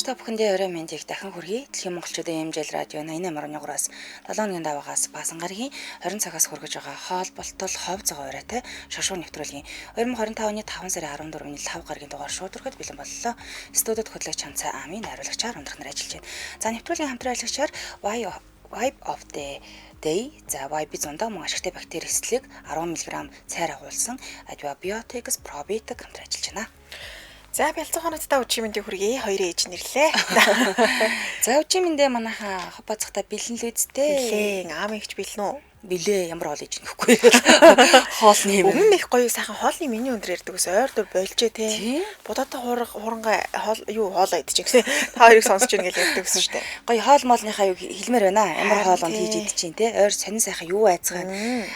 Та бүхэндээ орой мэндийг дахин хүргэе. Дэлхийн монголчуудын MJL радио 88.3-аас 7 хоногийн даваагаас Баасан гарагийн 20 цагаас хүргэж байгаа хоол болтол хов зогоо оройтой шошуу нэвтрүүлгийн 2025 оны 5 сарын 14-ний лав гарагийн дугаар шууд өргөд бэлэн боллоо. Студид хөтлөгч Ханцаа Амийн найруулагчаар өндөр нар ажиллаж байна. За, нэвтрүүлгийн хамтран ажиллагчаар Vibe of the Day, за, YB зундаа мөн ашигтай бактери эслэг 10 мг цайр агуулсан Advabiotics Probiotic хамтран ажиллаж байна. За, бялцхан та өчиг мэндийг хүргэе. Хоёр ээж нэрлээ. За, өчиг мэндээ манайхаа хоб бацхта бэлэн л үсттэй. Бэлэн. Аам ихч бэлэн үү? Билээ, ямар хоол иж нөхгүй. Хоолны юм. Өмнө нь их гоё сайхан хоолны меню өндөр ярьдаг ус ойр дөр болжээ те. Будаатай хурангаа хоол юу хоолоо идчих гэсэн. Та хоёрыг сонсож ийн гэж ярьдаг гэсэн шүү дээ. Гоё хоол моолныхаа юу хэлмээр байна. Ямар хоол онд хийж идчих чинь те. Ойр сонин сайхан юу айцгаа,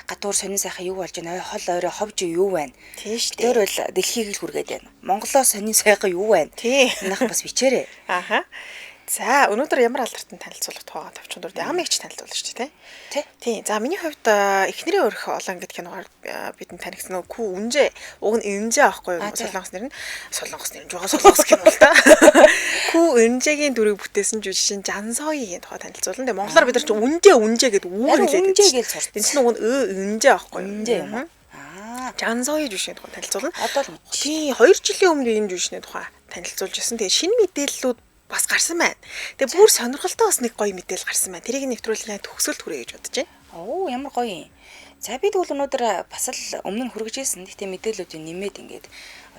гадуур сонин сайхан юу болж байна. Хол ойроо ховж юу байна. Тийм шүү дээ. Тэр бол дэлхийг л хүргээд байна. Монголоо сонин сайхан юу байна. Манайхан бас бичээрэй. Аха. За, өнөөдөр ямар алдартан танилцуулах тухайгаа товчхон дурд ам ихч танилцуулна шүү дээ, тий? Тий. За, миний хувьд эхнэрийн өрх олон гэдэг киногаар бидэнд танигдсан нөгөө Күү Үнжээ. Уг нь Үнжээ аахгүй юу? Солонгос нэр нь. Солонгос нэр нь жоо солонгос кино л та. Күү Үнжээгийн дүрийг бүтээсэн жүжигчин Жансоёгийн тухай танилцуулна. Тэгээ монголоор бид нар чинь Үнжээ Үнжээ гэдэг үг хэлээд байдаг. Үнжээ гэж сурсан. Энэ чинь уг нь Үнжээ аахгүй юу? Үнжээ юм уу? Аа. Жансоё жүжигчний тухай танилцуулна. Одоо л тий, 2 жилийн өмнө энэ жүжигчний тухай танилцуулж ирсэн. Тэгээ шинэ мэдээллүүд бас гарсан байна. Тэгээ бүр сонирхолтой бас нэг гоё мэдээлэл гарсан байна. Тэрийг нэвтрүүлгийн төгсгөлд хүргэе гэж бодож байна. Оо, ямар гоё юм. За, би тэгвэл өнөөдөр бас л өмнө нь хүргэж ирсэн. Гэхдээ мэдээллүүдийг нэмээд ингээд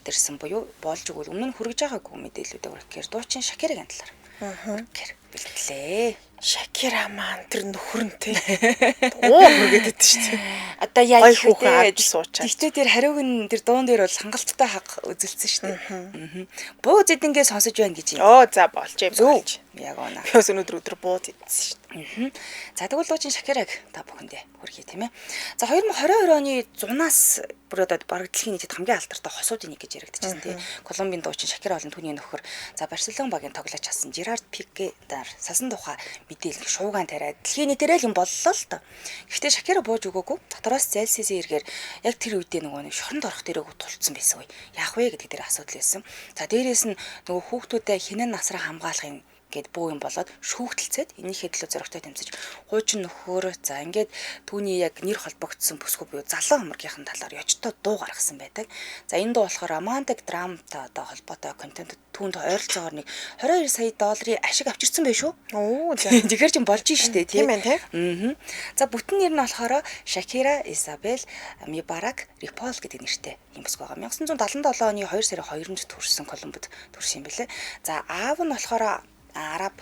ирсэн буюу болж өгвөл өмнө нь хүргэж байгаагүй мэдээллүүдээ хүргэхээр дуучин Шакирагийн талаар хүргэхээр бэлтлээ. Шакира маань тэр нөхөр нь те. Оо, хүргээд өгдөө шүү дээ. Одоо яаж Гоё хүүхэн авч суучаад. Гэхдээ тэр хариуг нь тэр дуун дээр бол хангалттай хаг үзэлцсэн шүү дээ. Буу зэдэнгээ сонсож байна гэж юм. Оо, за, болж юм. Зөв. Яг онаа. Би бас өнөөдөр өдөр буу зэдсэн шүү дээ. За, тэгвэл дуучин Шакираг та бүхэндээ хүргэе, тийм ээ. За, 2022 оны зунаас бүр одоо бараг дэлхийн нийтэд хамгийн алдартай хосуудын нэг гэж яригдчихсэн, тийм. Колумбийн дуучин Шакира болон түүний нөхөр, за, Барселон багийн тоглооч асан Жерард Пике нар салсан тухай мэдээлэл шуугаан тариад дэлхийн нийтээрээ л юм боллоо л доо. Гэхдээ Шакира бууж өгөөгүй. Дотроос зайлсхийсэн эргээр яг тэр үедээ нөгөө нэг шоронд орох дээрээ тулцсан байсан үе. Яах вэ гэдэг дээр асуудал байсан. За, дээрээс нь нөгөө хүүхдүүдэд хинэн насраа хамгаалах юм гээд бөө юм болоод шүүхтэлцээд энийхээ төлөө зоригтой тэмцэж хуучин нөхөр, за, ингээд түүний яг нэр холбогдсон бүсгүй буюу залуу амаргийнхын талаар ёчтой дуу гаргасан байдаг. За, энэ дуу болохоор romantic драмтай одоо холбоотой контент түүнд ойролцоогоор нэг 22 сая долларын ашиг авчирсан байх шүү. Оо, за. Тэгэхээр чинь болж штэ, тийм байна тий. Аа. За, бүтэн нэр нь болохоор Шакира Isabel Мибарак Рипол гэдэг нэртэй юм бүсгүй байгаа. 1977 оны 2 сарын 2-нд төрсэн, Колумбод төрсэн юм билээ. За, аав нь болохоор араб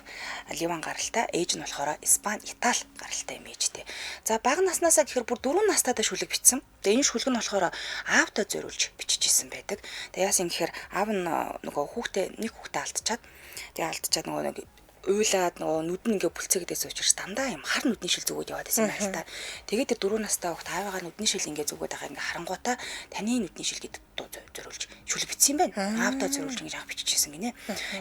ливан гаралтай, ээж нь болохоор испани итали гаралтай юм ээжтэй. За, бага наснаасаа гэхээр бүр 4 настайдаа шүлэг бичсэн. Тэгээ энэ шүлэг нь болохоор аавдаа зориулж бичижсэн байдаг. Тэгээ яасан гэхээр аав нь нөгөө хүүхдээ, нэг хүүхдээ алдчихад, тэгээ алдчихад нөгөө нэг уйлаад нөгөө нүд нь ингээ бүлцээгээдээс учраас дандаа юм хар нүдний шил зүгөөд яваад байсан юм байна л та. Тэгээд тэр 4 настай хүүхд аавыгаа нүдний шил ингээ зүгөөд байгаа ингээ харангуутаа таны нүдний шил гэдэг дуу зориулж шүлэг бичсэн юм байна. Аавдаа зориулж ингэж анх биччихсэн гинэ.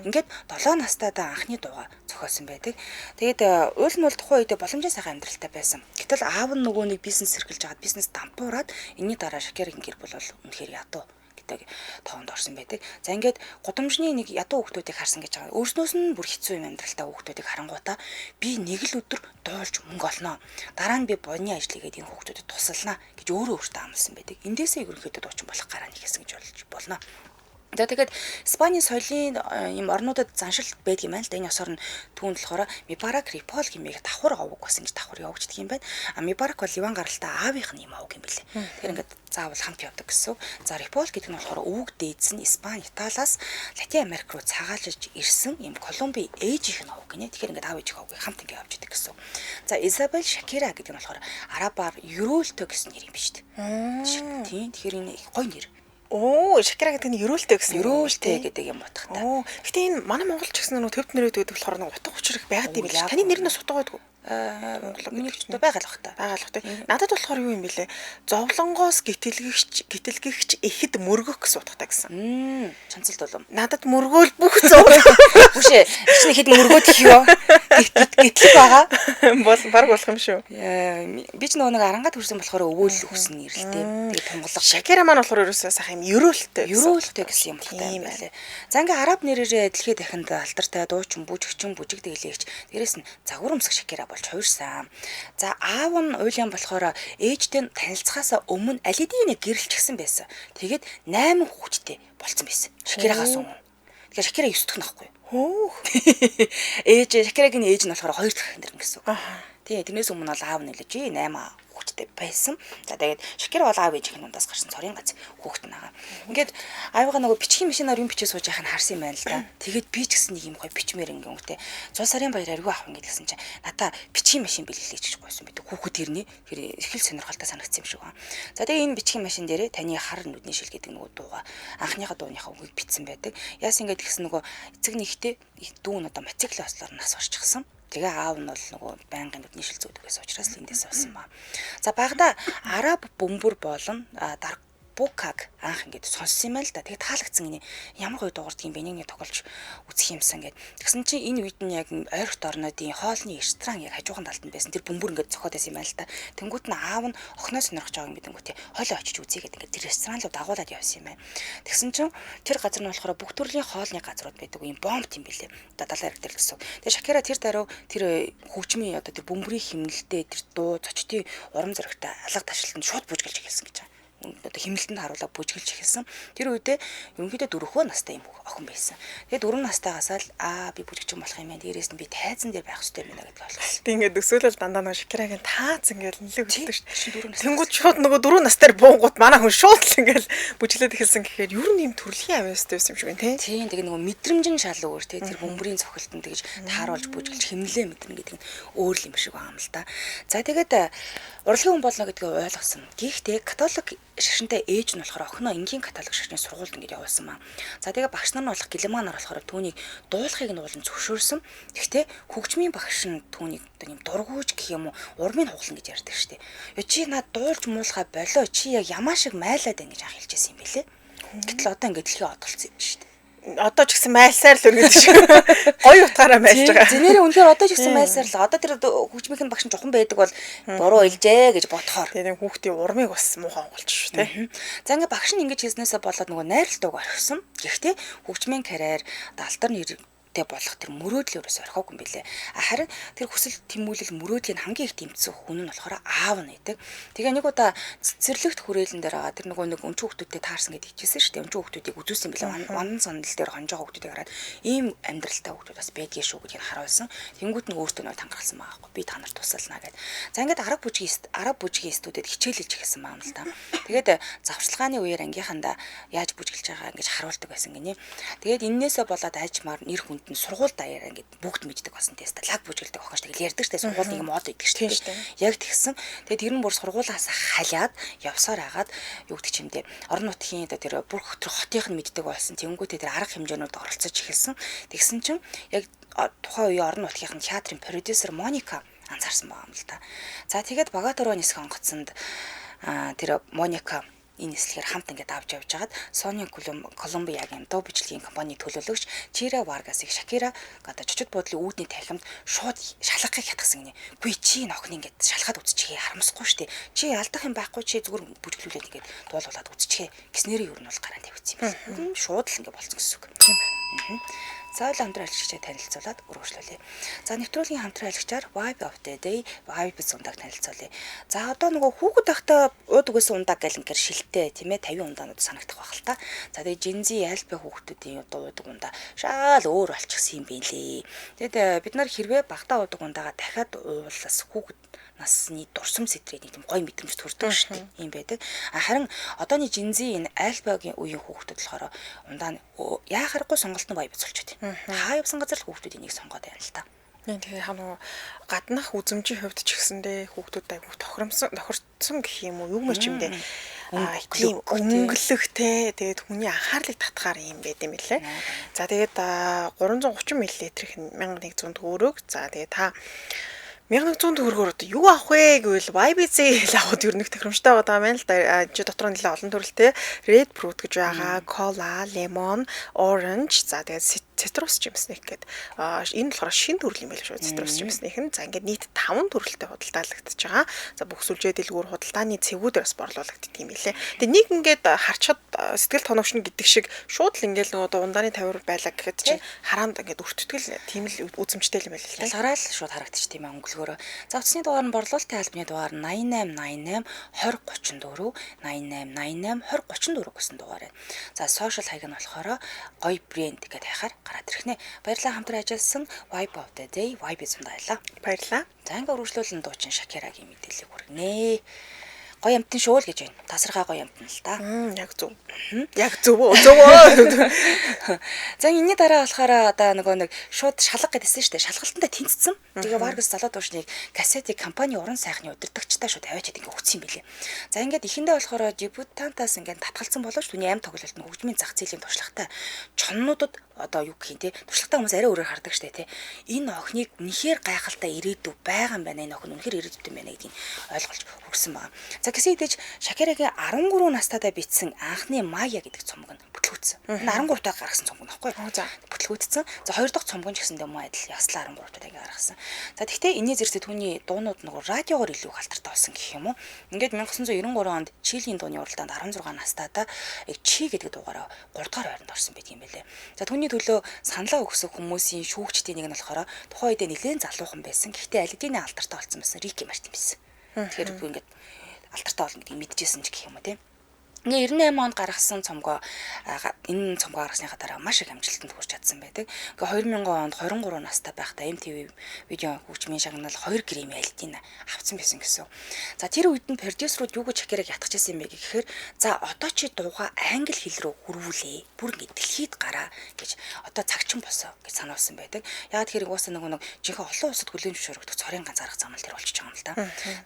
Ингээд 7 настайдаа анхны дуугаа зохиосон байдаг. Тэгээд уул нь бол тухайн үедээ боломжийн сайхан амьдралтай байсан. Гэтэл аав нь нөгөө нэг бизнес эрхэлж хагаад бизнес дампуураад энэний дараа Шакирагийн гэр бүл бол үнэхээр ядуу гэдэг тоонд орсон байдаг. За, ингээд гудамжны нэг ядуу хүүхдүүдийг харсан гэж байгаа. Өөрснөөс нь бүр хэцүү юм амьдралтай хүүхдүүдийг харангуутаа би нэг л өдөр дуулж мөнгө олноо. Дараа нь би бодны ажил хийгээд энэ хүүхдүүдэд тусалнаа гэж өөрөө өөртөө амласан байдаг. Эндээсээ ерөнхийдөө дуучин болох гараа нэхэсэн гэж болж болно. За, тэгээд Испанийн соёлын ийм орнуудад заншил байдаг юм байна л да. Энэ ёсоор нь түүнд болохоор Мибарак Рипол хэмээх давхар овог бас ингэж давхар явагддаг юм байна. А Мибарак бол Ливан гаралтай аавынх нь ийм овог юм билээ. Тэгэхээр ингээд заавал хамт явдаг гэсэн. За, Рипол гэдэг нь болохоор өвөг дээдс нь Испани, Италиас Латин Америк руу цагаалж ирсэн ийм Колумби ээжийнх нь овог гинэ. Тэгэхээр ингээд аав ээжийн овгийг хамт ингээд явж идэг гэсэн. За, Изабель Шакира гэдэг нь болохоор арабаар ерөөлтөө гэсэн нэр юм биш үү? Тийм. Тэгэхээр энэ их гоё нэр. Оо, Шакира гэдэг нь ерөөлтэй гэсэн. Ерөөлтэй гэдэг юм утгатай. Оо, гэтээ энэ манай Монгол ч гэсэн нэг төвд нэрээд байдаг болохоор нэг утга учир их байгаад юм биш. Таны нэр нь бас утга байдгүй. Миний ч байгаа л бах та. Байгаа л бах та. Надад болохоор юу юм бэлээ? Зовлонгоос гítэлгэгч ихэд мөргөх гэсэн утгатай гэсэн. Чанцалт болов. Надад мөргөөл бүх зовлон. Бүшээ. Чи ихэд мөргөөд их юу? Гэтлэг байгаа. Бол баг болох юм шүү. Би ч нөгөө нэг арангаа төрсэн болохоор өвөөл өгсөн нэр л дээ. Тэгээ тунгалаг. Шакира маань болохоор ерөөсөө сайхан юм ерөөлтэй. Ерөөлтэй гэсэн юм утгатай юм байлээ. За ингээ араб нэрээрээ дэлхийд дахинд алдартай дуучин, бүжигчин, бүжиг дэглэгч, дээрэс нь загвар өмсөх Шакира болж хувирсан. За аав нь Уильям болохоор ээжтэй танилцахаас өмнө алидийн нэг гэрэлчихсэн байсан. Тэгээд 8 хүүхэдтэй болцсон байсан. Шакирагаас өмнө. Тэгэхээр Шакира 9 дахь нөхгүй юу? Хөөх. Ээж Шакирагийн ээж нь болохоор 2 дахь ахин гэсэн үг. Тий, тэрнээс өмнө бол аав нэлэж 8 хүүхэдтэй байсан. За тэгээд Шакира бол аав ээжийн дундаас гарсан цорын гац хүүхэд нагаа. Ингээд аавыгаа нөгөө бичгийн машинаар юм бичээ сууж яхах нь харсан юм байна л да. Тэгээд би ч гэсэн нэг юм гоё бичмээр ингээ өнгөтэй. Зул сарын баяр аргүй авах ингээд гэсэн чинь надаа бичгийн машин бэлгэлээч гэж гуйсан байдаг. Хүүхэд тэрний тэр их л сонирхолтой санагдсан юм шиг байна. За тэгээд энэ бичгийн машин дээрээ таны хар нүдний шил гэдэг нөгөө дууга анхныхаа дууныхаа үгийг бичсэн байдаг. Яасан ингээд тэгсэн нөгөө эцэг нэгтээ дүү нь одоо мотоцикл ослоор нас орчихсон. Тэгээ аав нь бол нөгөө байнгын нүдний шил зүүдэг байсан учраас л эндээс болсон ба. За багада араб бөмбөр болон дарбукаг анх ингээд сонссон юм байна л да. Тэгээ таалагдсан гинэ. Ямар гоё дуугардаг юм бэ? Нэг тоглож үзэх юмсан гэд. Тэгсэн чинь энэ үед нь яг ойрхот орнодын хоолны ресторан яг хажуухан талд нь байсан. Тэр бөмбөр ингээд зохиод байсан юм байна л да. Тэнгүүт нь аав нь охиноо сонирхож байгааг мэдэнгүүтээ хойлоо очиж үзье гэдэг ингээд тэр ресторан руу дагуулад явсан юм байна. Тэгсэн чинь тэр газар нь болохоор бүх төрлийн хоолны газрууд байдаг юм бомб юм билээ. Одоо далайн хэрэг дээр гэсэн. Тэгээ Шакира тэр даруй тэр хөгжмийн одоо тэр бөмбөрийн химнэлтэй тэр дуу зочдын урам зоригтой алга ташлалтанд шууд бүжгэлж эхэлсэн гэж байгаа. Одоо химнэлтэнд харуулаа бүжгэлж эхэлсэн. Тэр үедээ ерөнхийдөө дөрөвхөө настай юм охин байсан. Тэгээд 4 настайгаас л би бүжигчин болох юм байна. Дээрээс нь би тайзан дээр байх хэрэгтэй юм байна гэдгийг ойлгосон. Тэг ингээд өсөөлөл дандаа нөгөө Шакирагийн таац ингээд нэлээд хөдөлдөг шүү дээ. Тэнгүүд шууд нөгөө 4 настай буунгууд манай хүн шууд л ингээд бүжиглээд эхэлсэн гэхээр ер нь юм төрөлхийн авьяастай байсан юм шиг байна тий. Тийм тэгээ нөгөө мэдрэмжин шал өөр тий. Тэр бөмбөрийн цохилтод тэгж тааруулж бүжгэлж химнэлээ мэднэ гэдэг нь өөр л юм шиг байгаа юм л та. За тэгээд урлагийн хүн болно гэдгийг ойлгосон. Гэхдээ католик шашинтай ээж нь болохоор охиноо энгийн католик шашны сургуульд ингээд явуулсан маа. За тэгээ багш нар нь болох Гилманаар болохоор түүнийг дуулахыг нь уулын зөвшөөрсөн. Гэхдээ хөгжмийн багш нь түүнийг одоо юм дургүйж гэх юм уу урмыг хуглана гэж ярьдаг штеп. Йоо чи над дуулж муулахаа болоо чи яг ямаа шиг майлаад байна гэж анх хэлжсэн юм бэлээ. Гэтэл одоо ингээд дэлхий одолцсон юм штеп. Одоо ч гэсэн майлсаар л өргөдөг шиг. Гоё утгаараа майлж байгаа. Зинээрээ үнэхээр одоо ч гэсэн майлсаар л. Одоо тэр хөгжмийнх нь багш нь чухам байдаг бол буруу илжээ гэж бодохоор. Тэгээ хүүхдийн урмыг бас муухай онголж шүү тий. За ингээ багш нь ингэж хэлснээсээ болоод нөгөө найралтууг орхисон. Гэхдээ хөгжмийн карьер одоо алтар нэр тэ болох тэр мөрөөдөл ерөөс орхиогүй юм билээ. Харин тэр хүсэл тэмүүлэл мөрөөдлийн хамгийн их тэмцэх хүн нь болохоор аав нь байдаг. Тэгээ нэг удаа цэцэрлэгт хүрээлэн дээр байгаа тэр нөгөө нэг өнчүү хүүхдүүдтэй таарсан гэдэг хичээсэн шүү дээ. Өнчүү хүүхдүүдийг үзүүлсэн билээ. Вандан сандал дээр хонж байгаа хүүхдүүдийг хараад ийм амьдралтай хүүхдүүд бас байдгийг шүү гэдгийг харуулсан. Тэнгүүд нь өөртөө нөө тангаралсан байгаа байхгүй. Би та нарт тусална гэд. За ингээд араб бүжгийн студид хичээлэлж эхэлсэн байгаа юм л та. Тэгээд завшилгааны үеэр ангийнхандаа яаж бүжгэлж байгаа ингэж харуулдаг байсан гинэ. Тэгээд эннээсээ болоод ажмаар нэр хүн нь сургууль даяараа ингээд бүгд мэддэг болсон тест лаг бүжгэлдэг охин шүү дээ. Ярьдаг шүү дээ. Сургууль нэг мод идэг шүү дээ. Яг тэгсэн. Тэгээд тэр нь бүр сургуулаас халиад явсаар агаад юу гэдэг чимдээ орон нутгийн одоо тэр бүр тэр хотынх нь мэддэг болсон. Тэнгүүтээ тэр арга хэмжээнүүд оролцож эхэлсэн. Тэгсэн чинь яг тухайн үеийн орон нутгийнх нь театрын продюсер Моника анзаарсан байгаа юм л та. За тэгээд Багатороо нисэх онгоцонд тэр Моника энэ нислэгээр хамт ингээд авч явж хагаад Sony Columbia-гийн дуу бичлэгийн компани төлөөлөгч Чира Варгасыг Шакира одоо чочод буудлын үүдний танхимд шууд шалгахыг хятгсан гинэ. Үгүй чи энэ охин ингээд шалгаад үзчихье харамсахгүй штэ. Чи алдах юм байхгүй чи зүгээр бүжиглүүлээд ингээд дуулуулад үзчихье гэснээрээ ер нь бол гарaan тавьчихсан юм байна. Шууд л ингээд болцсон гэсэн үг. Тийм байна. За ойлоо хамтран альчигчаа танилцуулаад үргэлжлүүлье. За нэвтрүүлгийн хамтран альчигчаар Vibe of the Day, Vibe ундааг танилцуулъя. За одоо нөгөө хүүхэд байхдаа уудаг байсан ундааг гэл ингээд шилтэй тийм ээ 50 ундаанууд санагдах байх л та. За тэгээ Gen Z альба хүүхдүүдийн одоо уудаг ундаа шаал өөр болчихсон юм билээ. Тэгэд бид нар хэрвээ багтаа уудаг ундаагаа дахиад уулаас хүүхэд насны дурсам сэтрээд нэг тийм гоё мэдрэмж төрдөг шүү дээ. Ийм байдаг. Харин одооны Gen Z энэ альбагийн үеийн хүүхдүүд болохоор ундаа нь яа харахгүй сонголт нь баяр болчиход байна. Хаа явсан газар л хүүхдүүд энийг сонгоод байна л та. Тэгээ яг нөгөө гаднах үзэмжийн хувьд ч гэсэндээ хүүхдүүд айгүй тохирцсон гэх юм уу юу мэр ч юм дээ. Тийм өнгөлөх те тэгээд хүний анхаарлыг татгаар юм байд юм лээ. За тэгээд 330 мл их 1100 төгрөг. За тэгээд та 1100 төгрөгөөр одоо юу авах вэ гэвэл YBC л авахд ер нь их тохиромжтой байгаа юм байна л да. Чи дотор нь нэлээд олон төрөлтэй red fruit гэж байгаа, cola, lemon, orange, за тэгээд Цитрус жимснэх гэдэг. Энэ болохоор шин төрөл юм байл шүү. Цитрус жимснэх нь. За ингээд нийт 5 төрөлтэй худалдаалагдчихж байгаа. За бүх сүлжээ дэлгүүр худалдааны цэгүүдээр бас борлуулагддаг юм билээ. Тэгээ нэг ингээд харчхад сэтгэл тоногшно гэдэг шиг шууд л ингээд нөгөө дундааны тавир байлаа гэхэд чинь хараанд ингээд өртөтгөл тийм л үзэмжтэй юм байл л дээ. Ялгараа л шууд харагдчих тийм өнгөлгөөрөө. За утасны дугаар нь борлуулалтын албаны дугаар 88 88 20 34 88 88 20 34 гэсэн дугаар байна. За сошиал хаяг нь болохоор гоё брэнд гэдээ хайхаар гараад ирэх нэ. Баярлалаа хамтран ажилласан Vibe of the Day Vibe эзэмд баярлалаа. Баярлалаа. За ингээ үргэлжлүүлэн дуучин Шакирагийн мэдээллийг хүргэнэ. Гоё амтэн шүү л гэж байна. Тасархай гоё амтэн л та. Яг зөв. Яг зөв үү? Зөв үү? За энэний дараа болохоор одоо нөгөө нэг шууд шалга гэдсэн шүү дээ. Шалгалтандаа тэнцсэн. Тэгээ Варгас залуу дуушныг кассетик компани уран сайхны удирдагчтай шууд аваачаад ингээ өгсөн юм билээ. За ингээд эхэндээ болохоор дебютантаас ингээд татгалцсан боловч түүний амь тоглолт нь хөгжмийн зах зээлийн туршлагатай чоннуудад одоо юу гэх юм те туршлагатай хүмүүс арай өөрөөр хардаг штэ те. Энэ охиныг үнэхээр гайхалтай ирээдүй байгаа юм байна. Энэ охин үнэхээр ирээдүйд юм байна гэдгийг ойлголж хүрсэн байгаа. За гэсэн хэдий ч Шакирагийн 13 настайдаа бичсэн анхны Майя гэдэг цомог нь бүтлгүүцсэн. Энэ 13 таа гаргасан цомог нь баггүй. За бүтлгүүцсэн. За хоёр дахь цомог нь ч гэсэндээ муу адил яслаа 13 таа ингээ гаргасан. За тэгтээ энэний зэрэгцээ түүний дуунууд нөгөө радиогоор илүү их алдартай болсон гэх юм уу. Ингээд 1993 онд Чилийн дууны уралдаанд 16 настайдаа Чи гэдэг дуугаараа 3 дугаар байранд орсон байдаг юм байлээ. За түүний төлөө саналаа өгсөн хүмүүсийн шүүгчдийн нэг нь болохоор тухайн үед нэлээд залуухан байсан. Гэхдээ аль хэдийн алдартай болсон байсан Рики Мартин байсан. Тэгэхээр би ингээд алдартай болно гэдгийг мэдчихсэн ч гэх юм уу тийм. Ингээ 98 онд гаргасан цомгоо энэ цомгоо гаргасныхаа дараа маш их амжилтанд хүрч чадсан байдаг. Ингээ 2000 онд 23 настай байхдаа MTV видео хөгжмийн шагнал 2 Грэмми альдина авсан байсан гэсэн. За тэр үед нь продюсерууд юу гэж Шакираг ятгах юм бэ гэхээр за одоо чи дууга англи хэл рүү хөрвүүлээ. Бүр ингээ дэлхийд гараа гэж одоо цагчин босоо гэж сануулсан байдаг. Яг тэр угаасаа нөгөө нэг жинхэнэ олон улсад хүлээн зөвшөөрөгдөх цорын ганц арга зам л тэр болчихж байгаа юм л да.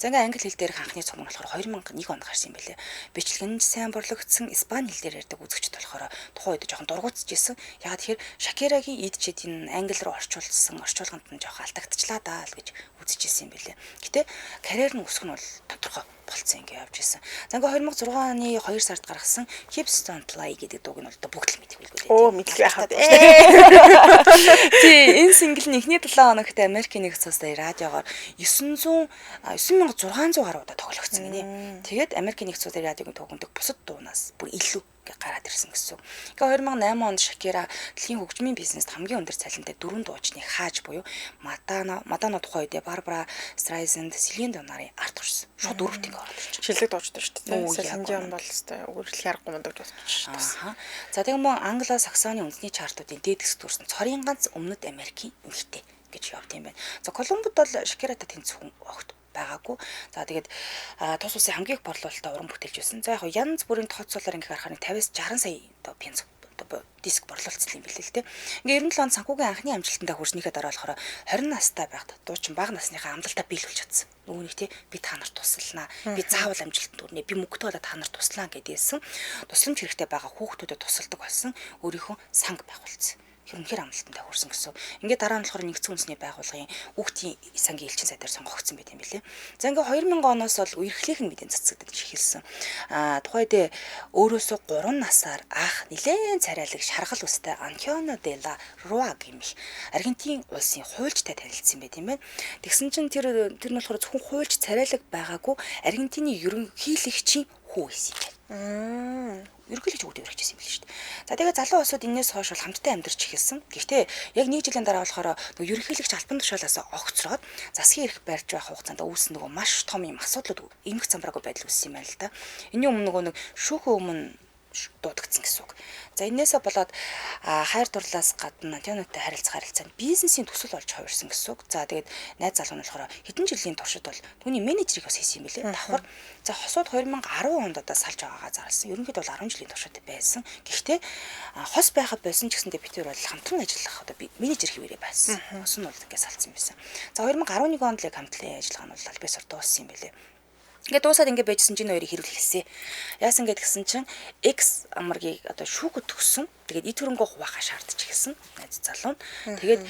За ингээ англи хэл дээрх анхны цомог нь болохоор 2001 онд гарсан юм байлээ. Бичлэг нь сайн борлогдсон испани хэл дээр ярьдаг үзэгчд болохоор тухайн үед жоохон дургуутж исэн. Яг тэгэхээр Шакирагийн эд чид энэ англи руу орчуулсан орчуулганд нь жоохон алдагдчихлаа даа л гэж үзчихсэн юм билээ. Гэтэ карьер нь өсөх нь бол тодорхой болцсон ингээ явж исэн. За ингээ 2006 оны 2 сард гаргасан Hips Don't Lie гэдэг дууг нь бол одоо бүгд л мэдэх үлгүй. Оо мэдлэг яхад. Тий, энэ сингл нь эхний 7 хоногт Америкийн нэгдсэн улсын радиогоор 9600 гаруй удаа тоглогдсон гинэ. Тэгээд Америкийн нэгдсэн улсын радиогийн түүхэнд бусад дуунаас бүр илүү ингээ гараад ирсэн гэсэн. Ингээ 2008 онд Шакира дэлхийн хөгжмийн бизнест хамгийн өндөр цалинтай дөрвөн дуучныг хааж буюу Мадонна тухайн үед Барбара Страйзенд, Селин Дион нарын ард орсон. Шууд дөрөвт ингээ ороод ирчих. Шилдэг дуучтай шүү дээ. Селин Дион бол өстой үргэлж яргагүй мундаг дуучтай шүү. За тэгэн мөн Англо Саксоны үндэсний чартуудын дээд хэсэгт хүрсэн цорын ганц өмнөд Америкийн эмэгтэй гэж явд юм байна. За Колумбод бол Шакиратай тэнцэх хүн огт байгаагүй. За тэгээд тус улсын хамгийн их борлуулалтаа уран бүтээлж байсан. За яг янз бүрийн тооцоолоор ингээ харахаар 50-аас 60 сая одоо пенс одоо диск борлуулсан юм билээ л дээ. Ингээ 97 онд санхүүгийн анхны амжилтандаа хүрснийхээ дараа болохоор 20 настай байхад дуучин бага насныхаа амлалтаа биелүүлж чадсан. Нөгөөнийг те би та нарт туслана. Би заавал амжилтанд хүрнэ. Би мөнгөтэй болоод та нарт туслана гэдээсэн. Тусламж хэрэгтэй байгаа хүүхдүүдэд тусалдаг болсон. Өөрийнхөө санг байгуулсан. Үнэхээр амлалтандаа хүрсэн гэсэн. Ингээд дараа нь болохоор нэгдсэн үндэсний байгууллагын хүүхдийн сангийн элчин сайдаар сонгогдсон байт юм билээ. За ингээд 2000 оноос бол үерхлийнх нь мэдэн цацагдаж эхэлсэн. Тухайн үед өөрөөсөө 3 насаар ах нилээн царайлаг шаргал үстэй Антонио де ла Руа гэмих Аргентин улсын хуульчтай танилцсан байт юм байна. Тэгсэн чинь тэр нь болохоор зөвхөн хуульч царайлаг байгаагүй Аргентины ерөнхийлөгчийн хүү байсан юм байна. Ерөнхийлөгч үгд өргөжсэн юм билээ шүү дээ. За тэгээ залуу улсууд энэс хойш бол хамтдаа амьдарч эхэлсэн. Гэхдээ яг нэг жилийн дараа болохоор нөгөө ерөнхийлөгч албан тушаалаас огцроод засгийн эрх барьж байх хугацаанд үүссэн нөгөө маш том юм асуудлууд эмх замбраагүй байдал үүссэн юм байна л да. Энэний өмнө нөгөө нэг шүүхийн өмнө дуудагдсан гэсэн үг. За энээсээ болоод хайр дурлаас гадна Антониотой харилцах харилцаанд бизнесийн төсөл болж хувирсан гэсэн үг. За тэгээд найз залуу нь болохоор хэдэн жилийн туршид бол түүний менежерийг бас хийсэн юм билээ. Давхар за хосууд 2010 онд одоо салж байгаагаа зарласан. Ерөнхийдөө бол 10 жилийн туршид байсан. Гэхдээ хос байхад байсан ч гэсэндээ бид хоёр бол хамтран ажиллах одоо менежер хэвээрээ байсан. Хос нь бол ингээд салцсан байсан. За 2011 онд л яг хамтлын ажиллагаа нь бол аль биесээр дууссан юм билээ. Ингээд дуусаад ингээд байжсэн чинь хоёрыг хэрүүл хэлсэн. Яасан гээд гисэн чинь X амаргийг одоо шүүхэд төгссөн. Тэгээд эд хөрөнгөө хуваахаа шаардж эхэлсэн. Найз залуу нь. Тэгээд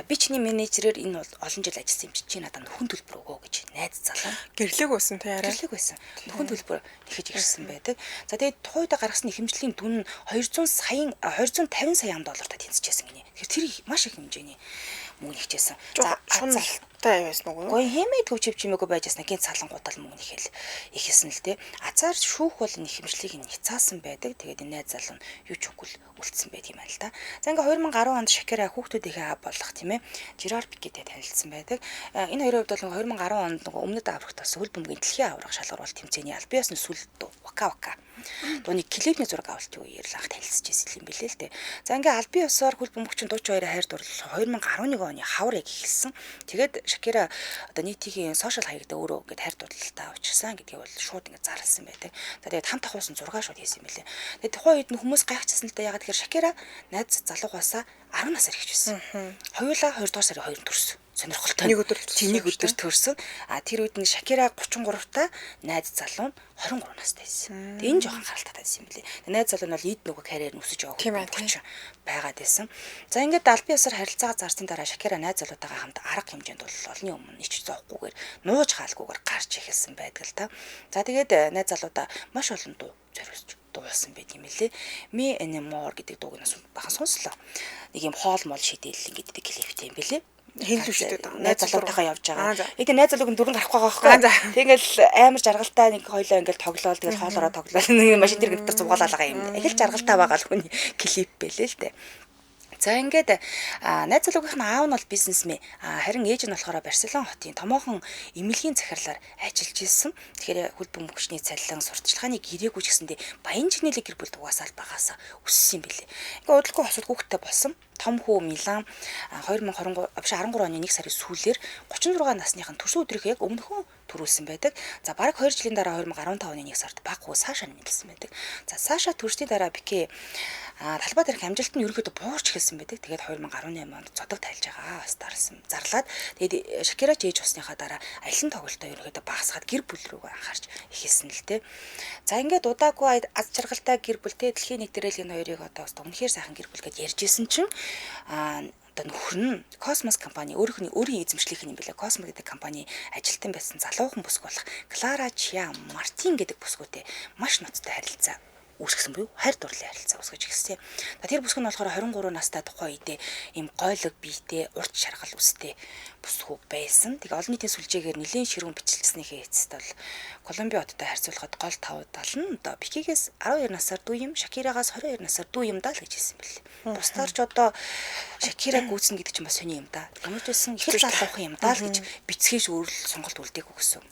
би чиний менежерээр энэ бол олон жил ажилласан юм чи чи надад нөхөн төлбөр өгөө гэж найз залуу. Гэрлэг байсан тий арай. Гэрлэг байсан. Нөхөн төлбөр нэхэж ирсэн байдаг. За тэгээд тухайд гаргасан хэмжлийн дүн нь 200 саяын 250 сая ам доллартай тэнцэжсэн гинэ. Тэгэхээр тэр маш их хэмжээний мөнгө нэхжсэн. За шуналтай байсан уу? Гэхдээ хэмээ төв чив чимээгүй байжсэн гинт салангуудал мөнгө нэхэл ихсэн л дээ. Азар шүүх бол энэ хэмжлийг нь хязаасан байдаг. Тэгээд энэ найз залуу нь юу ч үгүй үлдсэн байдаг юм байна л да. За ингээ 2010 онд Шакира хүүхдүүдийнхээ аав болох тийм ээ. Жерар Пикетэй танилцсан байдаг. Энэ хоёрын хувьд бол 2010 онд нөгөө өмнөд Африкт бас хөл бөмбөгийн дэлхийн аварга шалгаруулалт тэмцээний аль биесны сүл дуу Вака Вака дууны клипний зураг авалтын үеэр л анх танилцж байсан юм билээ л дээ. За ингээ аль биесоор хөл бөмбөгчин 32-ын хайр дурлал 2011 оны хавар яг эхэлсэн. Тэгээд Шакира одоо нийтийн сошиал хаягдаа өөрөө ингээд хайр дурлалтай учирсан гэдгийг бол шууд ингээд зарласан байдаг. За тэгээд хамт ахуулсан зураг шууд хийсэн юм билээ. Тэгээд тухайн үед хүмүүс гайхчихсан л да. Ягаад тэгэхээр Шакира найз залуугаасаа 10 насаар ихж байсан. Хоёулаа 2 дугаар сарын 2-нд төрсөн. Сонирхолтой. Нэг өдөр тийм нэг өдөр төрсөн. А тэр үед нь Шакира 33-та, найз залуу нь 23 настай байсан. Тэгээ энэ жоохон харалттай байсан юм билээ. Найз залуу нь бол эд нөгөө карьер нь өсөж явах хүн байгаад байсан. За ингээд аль биесээр харилцаагаа зарсны дараа Шакира найз залуутайгаа хамт арга хэмжээнд бол олонний өмнө ич зовхгүйгээр нууж хаалгүйгээр гарч эхэлсэн байдаг л та. За тэгээд найз залуудаа маш олон дуу зориулж дуулсан байт юм лээ. Me and More гэдэг дууг нь бахан сонслоо. Нэг юм хоол мол шидэл ингээд гэдэг клиптэй юм бэлээ. Хин л шидэд байгаа. Найз залуутайгаа явж байгаа. Яг найз залууг нь дөрөв гарахгүй байгаа байхгүй. Тэг ингээл амар жаргалтай нэг хоёлоо ингээл тоглоол тэгэл хоолороо тоглоол нэг машин дээр дотор зугаалал байгаа юм. Их л жаргалтай байгаа л хүний клип бэлээ л дээ. За ингээд найз залуугийнх нь аав нь бол бизнесмен, харин ээж нь болохоор Барселон хотын томоохон эмнэлгийн захирлаар ажиллаж исэн. Тэгэхээр хөл бөмбөгчний цалин сурталчилгааны гэрээгүй ч гэсэндээ баян чинэлэг гэр бүлд угаасаа л багасаа өссөн юм билээ. Ингээд удалгүй хосууд хүүхэдтэй болсон. Том хүү Милан 2023 биш 13 оны 1 сарын сүүлээр 36 насных нь төрсөн өдрийнхөө яг өмнөхөн төрүүлсэн байдаг. За бараг 2 жилийн дараа 2015 оны 1 сард баг хүү Сашаны мэндэлсэн байдаг. За Саша төрсний дараа Пике талбай дээрх амжилт нь ерөнхийдөө буурч эхэлсэн байдаг. Тэгээд 2018 онд зодог тайлж байгаа бас дарсан. Зарлаад тэгээд Шакира ч ээж усныхаа дараа аялан тоглолтоо ерөнхийдөө багасгаад гэр бүл рүүгээ анхаарч эхэлсэн л дээ. За ингээд удаагүй аз жаргалтай гэр бүлтэй дэлхийн нэг дээрэл энэ хоёрыг одоо бас үнэхээр сайхан гэр бүл гэж ярьж исэн чинь одоо нөхөр нь Космос компани өөрийнх нь өөрийн эзэмшлийнх нь юм билээ. Космос гэдэг компани ажилтан байсан залуухан бүсгүй болох Клара Чиа Мартин гэдэг бүсгүйтэй маш ноцтой харилцаа үүсгэсэн буюу хайр дурлалын харилцаа үүсгэж эхэлсэн. Тэр бүсгүй нь болохоор 23 настай тухайн үедээ ийм гойлог биетэй урт шаргал үстэй бүсгүй байсан. Тэгээ олон нийтийн сүлжээгээр нэлээд ширүүн бичлэлснийхээ эцэст бол Колумби хоттой харьцуулахад гол тав тал нь одоо Пикегээс 12 насаар дүү юм, Шакирагаас 22 насаар дүү юм даа л гэж хэлсэн бэлээ. Бусдаар ч одоо Шакира гүйцэн гэдэг чинь бас сони юм да. Ямар ч байсан их л залуухан юм даа л гэж бицгээс өөр л сонголт үлдээгүй гэсэн.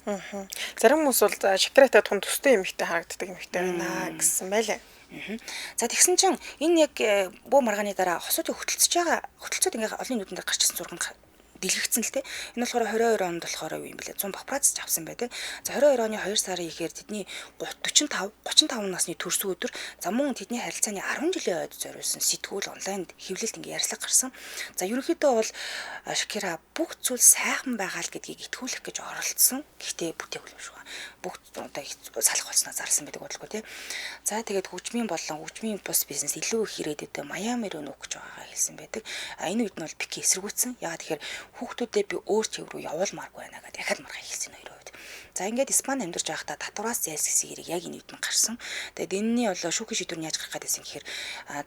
Зарим хүмүүс бол Шакиратай тун төстэй эмэгтэй харагддаг эмэгтэй байна гэсэн байлаа. За тэгсэн чинь энэ яг бөө маргааны дараа хосуудыг хөтөлцөж байгаа хөтөлцөөд ингээ олон нүдэн дээр гарч ирсэн зураг дэлгэгдсэн л те. Энэ болохоор 22 онд болохоор юу юм бэлээ? 100 папарацци авсан байдаг. За 22 оны 2 сарын ихээр тэдний 45 35 насны төрсөн өдөр за мөн тэдний харилцааны 10 жилийн ойд зориулсан сэтгүүл онлайн хэвлэлт ингээ ярьцлага гарсан. За ерөнхийдөө бол Шакира бүх зүйл сайхан байгаа л гэдгийг итгүүлэх гэж оролдсон. Гэхдээ бүтээгүй юм шиг байна. Бүх одоо салах болсноо зарласан байдаг бодлого тий. За тэгээд хөгжмийн болон хөгжмийн бус бизнес илүү их ирээдүйдээ Майами руу нүүх гэж байгаагаа хэлсэн байдаг. А энэ үед нь бол Пике эсэргүүцсэн. Яагаад тэгэхээр хүүхдүүдээ би өөр чиг рүү явуулмааргүй байна гэдэг дахиад маргаа хэлсэн хоёрын хувьд. За ингээд Испани амьдарч байхдаа татвараас зайлсхийсэн хэрэг яг энэ үед нь гарсан. Тэгээд энэний бол шүүхийн шийдвэр нь яаж гарах гэдээсэн гэхээр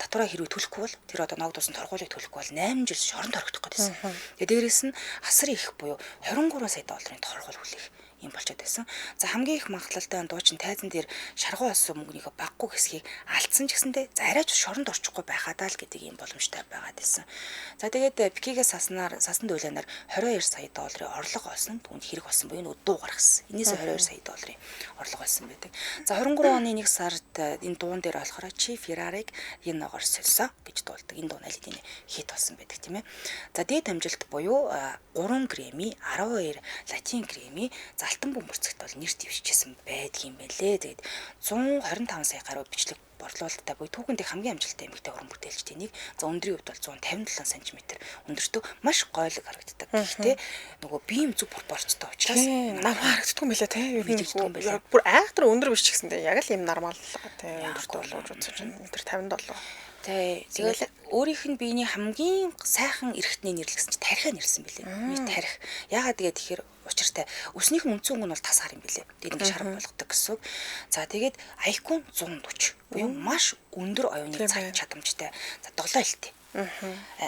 татвараа хэрвээ төлөхгүй бол тэр одоо ногдуулсан торгуулийг төлөхгүй бол 8 жил шоронд орхигдох гэдээсэн. Тэгээд дээрэс нь асар их буюу 23 сая долларын торгуул хүлээх юм болчиход байсан. За хамгийн их магадлалтай дуучин тайзан дээр шаргуу олсон мөнгөнийхөө баггүй хэсгийг алдсан ч гэсэндээ за арайч шоронд орчихгүй байхадаа л гэдэг юм боломжтой байгаад байсан. За тэгээд Пикигээс саснаар сасан дуулаанаар 22 сая долларын орлого олсон. Түүнд хэрэг болсон буюу нөгөө дуу гаргасан. Энээс 22 сая долларын орлого олсон байдаг. За 23 оны 1 сард энэ дуун дээр болохоор Чи Феррариг энэ ногоор сольсон гэж дуулдаг. Энэ дуу аль хэдийн хит болсон байдаг тийм ээ. За дээд амжилт буюу 3 Грэмми, 12 Латин Грэмми, алтан бөмбөрцөгт бол нэр дэвшижсэн байдгийм байлээ. Тэгээд 125 сая гаруй бичлэг Борлуулалттай буюу түүхэн дэх хамгийн амжилттай эмэгтэй уран бүтээлчдийн нэг. За өндрийн хувьд бол 157 см өндөртөө маш гойлог харагддаг. Гэхдээ нөгөө биеийн зөв пропорцтой учраас нам харагддаггүй юм билээ те. Ер нь бүр айхтар өндөр биш ч гэсэндээ яг л юм нормал те өндөртөө болов үзэж чинь метр 57. Тэ. Тэгэл өөрийнх нь биений хамгийн сайхан эрхтний нэрлэгсэн чи тархиа нэрлсэн билээ. Миний тарих. Яагаад тэгээд тэгэхээр учиртай. Өснийх нь үндсэн өнгө нь бол тас хар юм билээ. Тэгээд ингэ шарга болгодог гэсэн үг. За тэгээд IQ 140 буюу маш өндөр оюуны цаг чадамжтай. За 7 хэлтэй.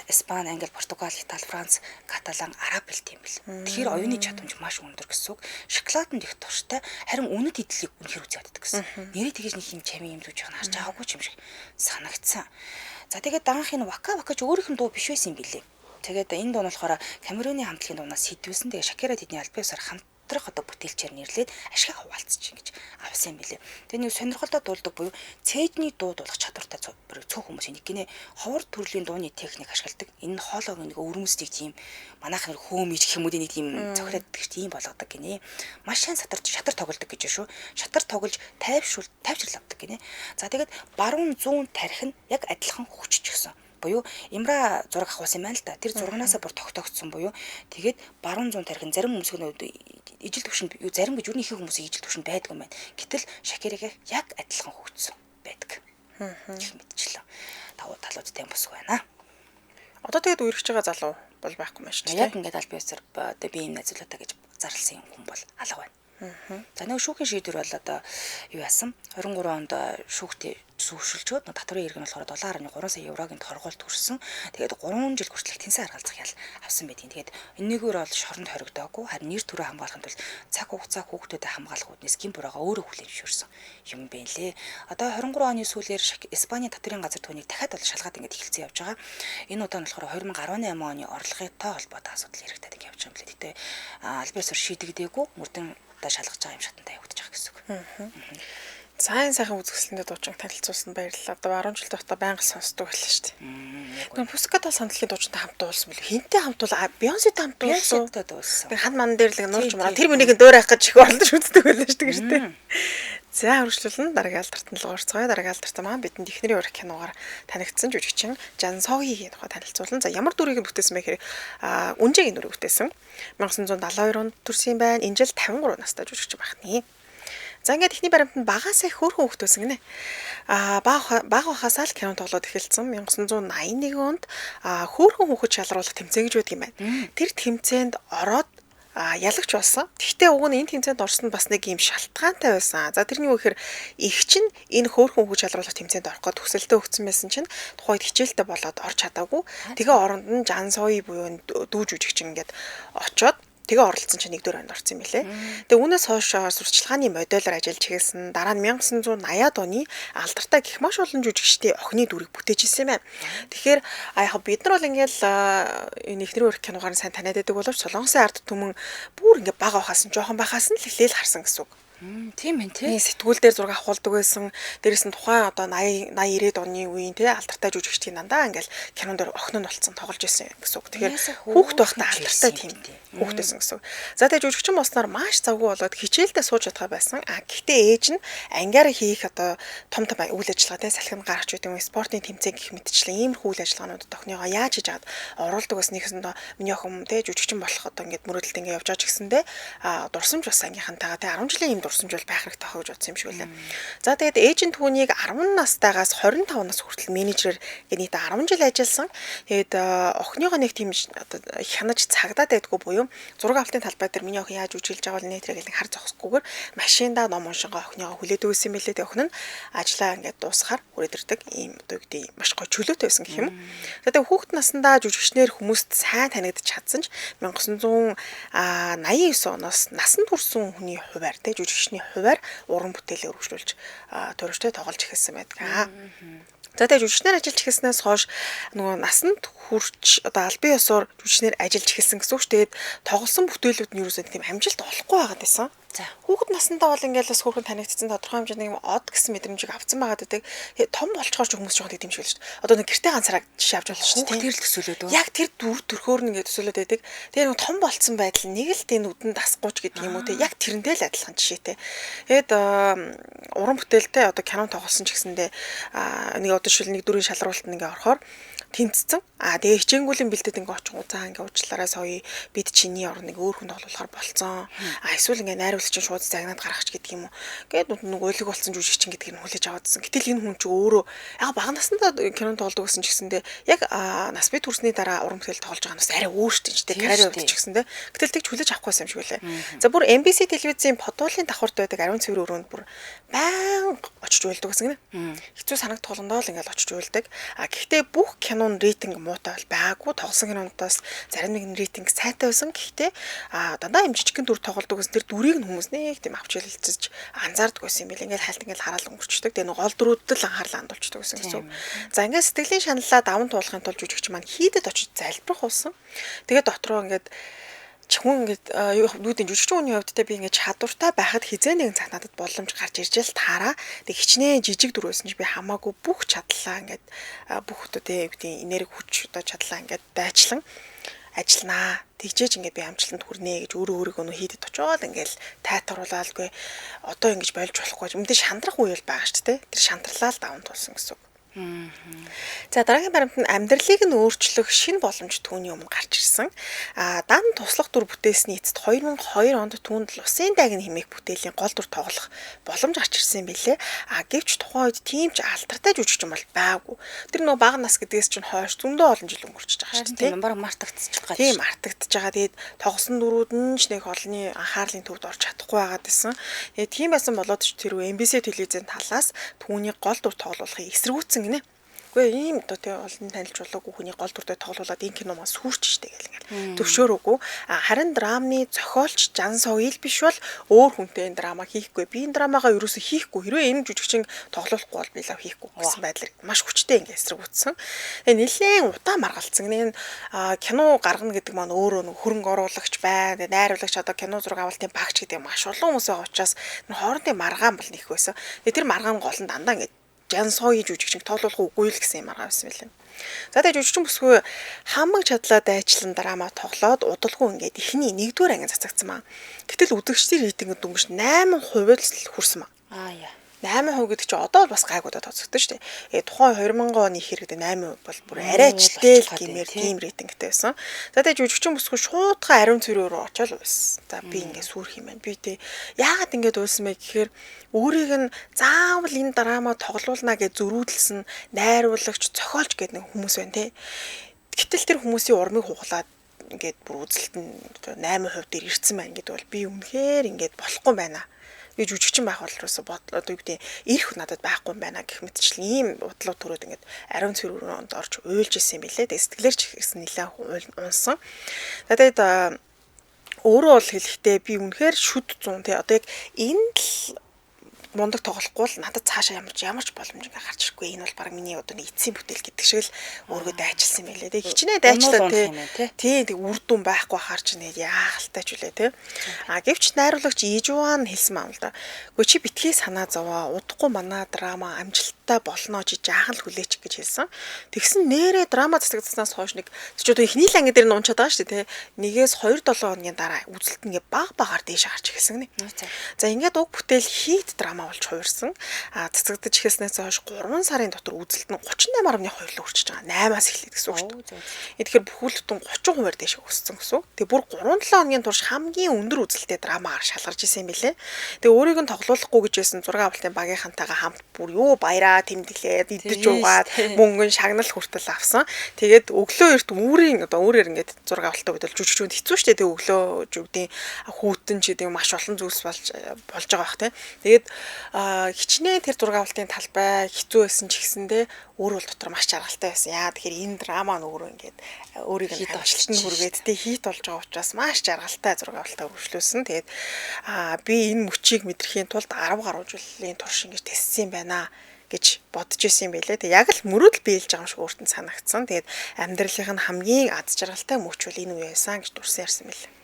Испани, Англи, Португал, Итали, Франц, Каталан, Араб хэлтэй юм бэл. Тэгэхээр оюуны чадамж маш өндөр гэсэн үг. Шоколаданд их дуртай, харин үнэт идлийг үнэхэр үзээд байдаг гэсэн. Нэрээ тэгэж нэг юм чамин юм зүүж байгааг харж байгаагүй ч юм шиг санагдсан. За тэгээд данх энэ Вака Вака ч өөрийнх нь дуу биш байсан юм билээ. Тэгээд энэ дуу нь болохоор Камеруны хамтлагийн дуунаас сэдвүүлсэн. Тэгээд Шакира тэдний албан ёсоор хамтрах одоо бүтээлчээр нэрлээд ашиг хуваалцж ингэж авсан юм билээ. Тэгээд нэг сонирхолтой дуулдаг буюу цээжний дуу дуулах чадвартай цөөх хүмүүс нэг гинэ ховор төрлийн дууны техник ашигладаг. Энэ нь хоолойг нэг өвөрмөсдгийг тийм манайх нэг хөөмич гэх юм уу нэг тийм цохиоддаг тийм болгодог гинэ. Маш сайн шатар тоглодог гэж шүү. Шатар тоглож тайвшрал авдаг гинэ. За тэгээд баруун зүүн тарих нь яг адилхан хөгжиж гисэн. Буюу имра зураг авахсан юм байна л да. Тэр зурагнаасаа бүр тогтоогдсон буюу тэгээд баруун зүүн тарих нь зарим хүмүүсийн ижил төвшөнд юу зарим гэж юу ихэнх хүмүүсийн ижил төвшөнд байдаг юм байна. Гэтэл Шакираг яг адилхан хөгжсөн байдаг. Гэх мэтчлэн давуу талуудтай юм босгүй байна. Одоо тэгээд үерхэж байгаа залуу бол байхгүй юм шүү дээ. Яг ингээд аль биесээр одоо би юм найзуулаа гэж зарласан юм хүн бол алга байна. За нэг шүүхийн шийдвэр бол одоо юу яасан? 23 онд шүүхтэй сүүшилжөөд татварын иргэн болохоор 7.3 сая еврогийн торгуульд хүрсэн. Тэгээд 3 жил хүртэл тэнцэн харгалзах ял авсан байдгийн. Тэгээд энэгээр бол шоронд хоригдоогүй. Харин нэр төрөө хамгаалахын тулд цаг хугацаа хүүхдүүдэд хамгаалах үүднээс гин буруугаа өөрөө хүлээн зөвшөөрсөн юм байна лээ. Одоо 23 оны сүүлээр Испани татварын газар түүнийг дахиад бол шалгаад ингээд эхэлсэн явж байгаа. Энэ удаа нь болохоор 2018 оны орлогынтой холбоотой асуудал яригдаад ингээд явж байгаа юм лээ. Гэтэ аль биесээр шийдэгдээгүй мөрдөн одоо шалгаж байгаа юм шатантай явагдаж байгаа гэсэн үг. За энэ сайхан үзэсгэлэндээ дуучин танилцуулсан баярлалаа. Одоо 10 жил байхдаа байнга сонсдог байлаа шүү дээ. Нөгөө Pussycat Dolls хамтлагийн дуучинтай хамт дуулсан мөлий. Хинтэй хамт дуулаа? Beyoncé-тэй хамт дуулсан. Beyoncé-тэй дуулсан. Тэг хан ман дээр л нуурч мураа тэр мөнийг дөөр авах гэж их оролдож үздэг байлаа шүү дээ гэртээ. За хөрвүүлэн дараагийн алдартан л уурцгаая. Дараагийн алдартан маань бидэнд эхнэрийн ураг киногаар танигдсан жүжигчин Жан Согигийн тухай танилцуулна. За ямар дүрийг бүтээсэн бэ гэхээр Үнжээгийн дүрийг бүтээсэн. 1972 онд төрсэн байна. Энэ жил 53 настай жүжигчин байна. За ингээд эхний баримтанд багасаа их хөөрхөн хүүхэд байсан гинэ. Бага бахасаа л кино тоглоод эхэлсэн. 1981 онд хөөрхөн хүүхэд шалруулах тэмцээн гэж байдаг юм байна. Тэр тэмцээнд ороод ялагч болсон. Тэгтээ уг нь энэ тэмцээнд орсон нь бас нэг юм шалтгаантай байсан. За тэрний юу гэхээр их чинь энэ хөөрхөн хүүхэд шалруулах тэмцээнд орох гээд хүсэлтээ өгсөн байсан чинь тухайд хичээлтэй болоод орч чадаагүй. Тэгээ оронд нь Жан Сои буюу дүү жүжигчин ингээд очоод тэгээ оролцсон чинь нэгдүгээр онд орсон юм билээ. Тэгээ үүнээс хойш сурчлагын модельээр ажиллаж эхэлсэн. Дараа нь 1980-ад оны алдартай гэх маш олон жүжигчдийн охины дүрийг бүтээж ирсэн юм байна. Тэгэхээр яг бид нар бол ингээл энэ эхнэрийн ураг киногаар сайн таниад байдаг боловч Солонгосын ард түмэн бүр ингээ бага байхаас нь жоохон байхаас нь л эхлээл харсан гэсэн үг. Тийм ээ тий. Сэтгүүл дээр зураг авахулдаг байсан. Дээрээс нь тухайн одоо 80 90-ад оны үеийн тий алдартай жүжигчдийн дандаа ингээл кинон дээр охин нь болцсон тоглож исэн гэсэн үг. Тэгэхээр хүүхэд байхдаа алдартай тийм хүүхэд байсан гэсэн үг. За тэгээ жүжигчин болсноор маш завгүй болоод хичээлдээ сууж чадгаа байсан. А гэхдээ ээж нь ангиараа хийх одоо том том үйл ажиллагаа тий салхин гарч байдаг юм спортын тэмцээн гэх мэтчлэн иймэрхүү үйл ажиллагаануудад охиныгоо яаж хийж аваад оруулдаг бас нэгсэндээ миний охин тий жүжигчин болох одоо ингээд мөрөөдөлт ингээд явж байгаа ч гэсэндээ дурсамж бас ангийнхантайгаа тий 10 жилийн юм дурсамж бол байх хэрэгтэй хаа гэж бодсон юм шиг үлээ. За тэгээд ээж нь түүнийг 10 настайгаас 25 нас хүртэл менежерээр ингээд нийт 10 жил ажилласан. Тэгээд охиныгоо нэг тийм одоо хянаж цагдаад байдгүй буюу зураг авалтын талбай дээр миний охин яаж үжилж байгаа бол нэтрэгээл нэг хар зогсохгүйгээр машиндаа ном уншингаа охиныгоо хүлээдэг байсан юм билээ. Тэгээд охин нь ажлаа ингээд дуусахаар хүрээд ирдэг ийм одоо юу гэдэг маш гоё чөлөөтэй байсан гэх юм. За тэгээд хүүхэд насндаа жүжигчнэр хүмүүст сайн танигдаж чадсан ч 1989 оноос насанд хүрсэн хүний хувиар тэ жүжигчний хувиар уран бүтээлээ өргөжлүүлж туурвчтай тоглож эхэлсэн байдаг. За тэгээ жүжигчнэр ажиллаж эхэлснээс хойш нөгөө насанд хүрч одоо албан ёсоор жүжигчнэр ажиллаж эхэлсэн гэсэн үг шүү. Тэгээд тоглосон бүтээлүүд нь юусоо тийм амжилт олохгүй байгаад байсан. За. Хүүхэд насандаа бол ингээл бас хөөрхөн танигдсан тодорхой хэмжээний юм од гэсэн мэдрэмжийг авсан байгаад байдаг. Том болчоор ч хүмүүс жоохон тийм шиг л шүү дээ. Одоо нэг гэрте ганцаараа жишээ авч болно шүү дээ. Тэр л төсөөлөд үү? Яг тэр дүр төрхөөр нь ингээд төсөөлөд байдаг. Тэгээ нэг том болцсон байдал нэг л тийм нүдэнд асгууч гэдэг юм уу те. Яг тэрнтэй л адилхан жишээтэй. Тэгээд уран бүтээлтэй одоо кино тоглосон ч гэсэндээ нэг одоо шил нэг дүрийн шалруултанд ингээ орохоор тэнцсэн. А тэгээ хичээнгүүлийн бэлдэд ингээ очихгоо за ингээ уучлаарай соёо бид чиний орныг өөр хүн тоглуулахар болцсон. А эсвэл ингээ найруулагч чинь шууд загнаад гаргах ч гэдэг юм уу. Гээд нэг ойлог болсон жүжигчин гэдгийг нь хүлээж аваадсан. Гэтэл энэ хүн чи өөрөө яг бага насндаа кино тоглодог гэсэн ч гэсэндээ яг нас бий төрсний дараа уран бүтээл тоглож байгаа нь бас арай өөр шүү дээ. Карьерийн хувьд ч гэсэндээ. Гэтэл тэгж хүлээж авахгүй юм шиг үлээ. За бүр MBC телевизийн Подуулын давхарт байдаг ариун цэвэр өрөөнд бүр байнга очиж уйлдаг гэсэн гинэ. Хэцүү санагдах болгондоо л ингээл очиж уйлдаг. А гэхдээ бүх кинон рейтинг муутай бол байгаагүй. Тоглосон кинонуудаас зарим нэг нь рейтинг сайтай байсан. Гэхдээ дандаа юм жижигхэн дүр тоглодог гэсэн тэр дүрийг нь хүмүүс нэг тийм авч хэлэлцэж анзаардаг байсан юм билээ. Ингээл хальт ингээл хараал өнгөрчдөг. Тэгээ нэг гол дүрүүдэд л анхаарлаа хандуулчихдаг гэсэн гэсэн. За ингээд сэтгэлийн шаналлаа даван туулахын тулд жүжигч маань хийдэд очиж залбирах болсон. Тэгээ дотроо ингээд хүн ингээд нүдэн жүжигчин хүний хувьд те би ингээд чадвартай байхад хизээ нэгэн цаг надад боломж гарч ирж л таараа. Тэг хичнээн жижиг дүр байсан чи би хамаагүй бүх чадлаа ингээд бүх одоо те юу гэдэг энерги хүч одоо чадлаа ингээд дайчлан ажилланаа. Тэгжээж ингээд би амжилтанд хүрнэ гэж өөрөө өөрийгөө нөө хийдэд очиод ингээд тайтгаруулаалгүй одоо ингэж болж болохгүй. Мэдээ шантрах үе бол байгаа шүү дээ. Тэр шантарлаа л даван туулсан гэсэн үг. За дараагийн баримт нь амьдралыг нь өөрчлөх шинэ боломж түүний өмнө гарч ирсэн. Дан туслах дүр бүтээсний эцэст 2002 онд түүнд Лусын дайг нь хэмээх бүтээлийн гол дүр тоглох боломж гарч ирсэн юм билээ. Гэвч тухайн үед тийм ч алдартай жүжигчин бол байгаагүй. Тэр нөө бага нас гэдгээс чинь хойш зөндөө олон жил өнгөрчихөж байгаа шүү дээ. Тийм бараг мартагдчих гад. Тийм мартагдчихж байгаа. Тэгээд тоглосон дүрүүд нь ч нэг олонний анхаарлын төвд орж чадахгүй байгаад байсан. Тэгээд тийм байсан болоод ч тэр MBC телевизийн талаас түүний гол дүр тоглуулахыг эсэргүүцсэн гинэ. Үгүй ийм одоо тий олон танилж болоогүй хүний гол дүртэй тоглуулад энэ кино маань сүрч штэ гэл ингээл төвшөөрөөгүй. Харин драмны зохиолч Жан Соил биш бол өөр хүнтэй энэ драма хийхгүй. Би энэ драмагаа ерөөсөө хийхгүй. Хэрвээ энэ жүжигчин тоглуулахгүй бол би лав хийхгүй гэсэн байдлаар маш хүчтэй ингээ эсрэг үтсэн. Тэгээ нэлээд удаан маргалцсан. Энэ кино гаргана гэдэг маань өөрөө нэг хөрөнгө оруулагч байна. Тэгээ найруулагч одоо кино зураг авалтын багч гэдэг маш олон хүмүүс байгаа учраас хоорондын маргаан бол нэх байсан. Тэгээ тэр маргаан гол нь дандаа ингээ Жан Сои жүжигчин тоглуулах үгүй л гэсэн юм арга байсан байлээ. За тэгээ жүжигчин бүсгүй хамаг чадлаа дайчлан драма тоглоод удалгүй ингээд эхний 1-р анги цацагдсан маа. Гэтэл үзэгчдийн рейтинг дөнгөж 8% л хүрсэн маа. Аа яа. 8% гэдэг чинь одоо бол бас гайгуудаа тооцогдсон шүү дээ. Тухайн 2000 оны хэрэгдээ 8% бол бүр арай ч тэл гэмээр тийм рейтингтэй байсан. За тэгээ жүжигчин бүсгүй шуудхан ариун цэврээр рүү очиод уйлсан. За би ингээд сүрх юм байна. Би тэ яагаад ингээд уйлсан бэ гэхээр өөрийг нь заавал энэ драма тоглуулна гэж зөрүүдлсэн найруулагч, зохиолч гэдэг нэг хүмүүс байна те. Гэтэл тэр хүмүүсийн урмыг хуглаад ингээд бүр үзэлт нь 8% дээр ирсэн байна гэдэг бол би үнэхээр ингээд болохгүй байна. Би жүжигчин байх бол юусоо бодлоо одоо юу гэдэг ирэх надад байхгүй юм байна гэх мэтчлэн ийм бодлоо төрөөд ингээд ариун цэвэр өрөөнд орж уйлж исэн юм билээ. Тэгээ сэтгэлээр ч ихсэн нэлээд унсан. За тэгээд өөрөө бол хэлэхдээ би үнэхээр шүд зун тий одоо яг энд л мундаг тоглохгүй бол надад цаашаа ямар ч боломж ингээ гарч ирэхгүй. Энэ бол баг миний одоо нэг эцсийн бүтээл гэдэг шиг л өөргөө дайчилсан юм байлээ. Тэгээ хичнээн дайчлаа тий. Тий тэг үр дүн байхгүй хаарч нэ яахалтай ч үлээ тий. А гэвч найруулагч Ижуан хэлсэн юм л да. Гэхдээ чи битгий санаа зовоо. Удахгүй манай драма амжилттай болно чи жаахан л хүлээч гэж хэлсэн. Тэгсэн нэрээ драма цацагдсанаас хойш нэг чи одоо эхний л анги дээр нь унчаад байгаа шүү дээ тий. 1-ээс 2-7 хоногийн дараа үзэлт ингээ баг багаар дээш гарч эхэлсэн гинэ. За ингээд уг бүтээл хийт драма болж хувирсан. Цацагдаж эхэлснээс хойш 3 сарын дотор үзэлт нь 38.2 л өрчөж байгаа. 8-аас эхлээд гэсэн үг шүү дээ. Тэгэхээр бүхэл бүтэн 30% дээш өссөн гэсэн үг. Тэгээ бүр 3-7 хоногийн турш хамгийн өндөр үзэлттэй драмагаар шалгарч исэн юм билээ. Тэгээ өөрийг нь тоглуулахгүй гэж байсан зураг авалтын багийнхантайгаа хамт бүр юу баяраа тэмдэглээд идэж уугаад мөнгөн шагнал хүртэл авсан. Тэгээд өглөө эрт үүрийн одоо өөрөөр ингээд зураг авалтаа бид бол жүжигчүүнд хэцүү шүү дээ. Тэгээ өглөө жүгдийн хүүтэн ч гэдэг маш олон зүйлс болж байгаа бах те. Тэгээд хичнээн тэр зураг авалтын талбай хэцүү байсан ч гэсэндээ өөр бол дотор маш жаргалтай байсан. Яа тэгэхээр энэ драма нь өөрөө ингээд өөрийг нь амжилтанд хүргээд тэ хийт болж байгаа учраас маш жаргалтай зураг авалтаа үргэлжлүүлсэн. Тэгээд би энэ мөчийг мэдрэхийн тулд 10 гаруй жилийн турш ингэж тестсэн юм байна гэж бодож исэн юм байлээ. Тэгээ яг л мөрөөдөл биелж байгаа юм шиг өөрт нь санагдсан. Тэгээд амьдралынх нь хамгийн аз жаргалтай мөч бол энэ үе байсан гэж дурсан ярьсан байлээ.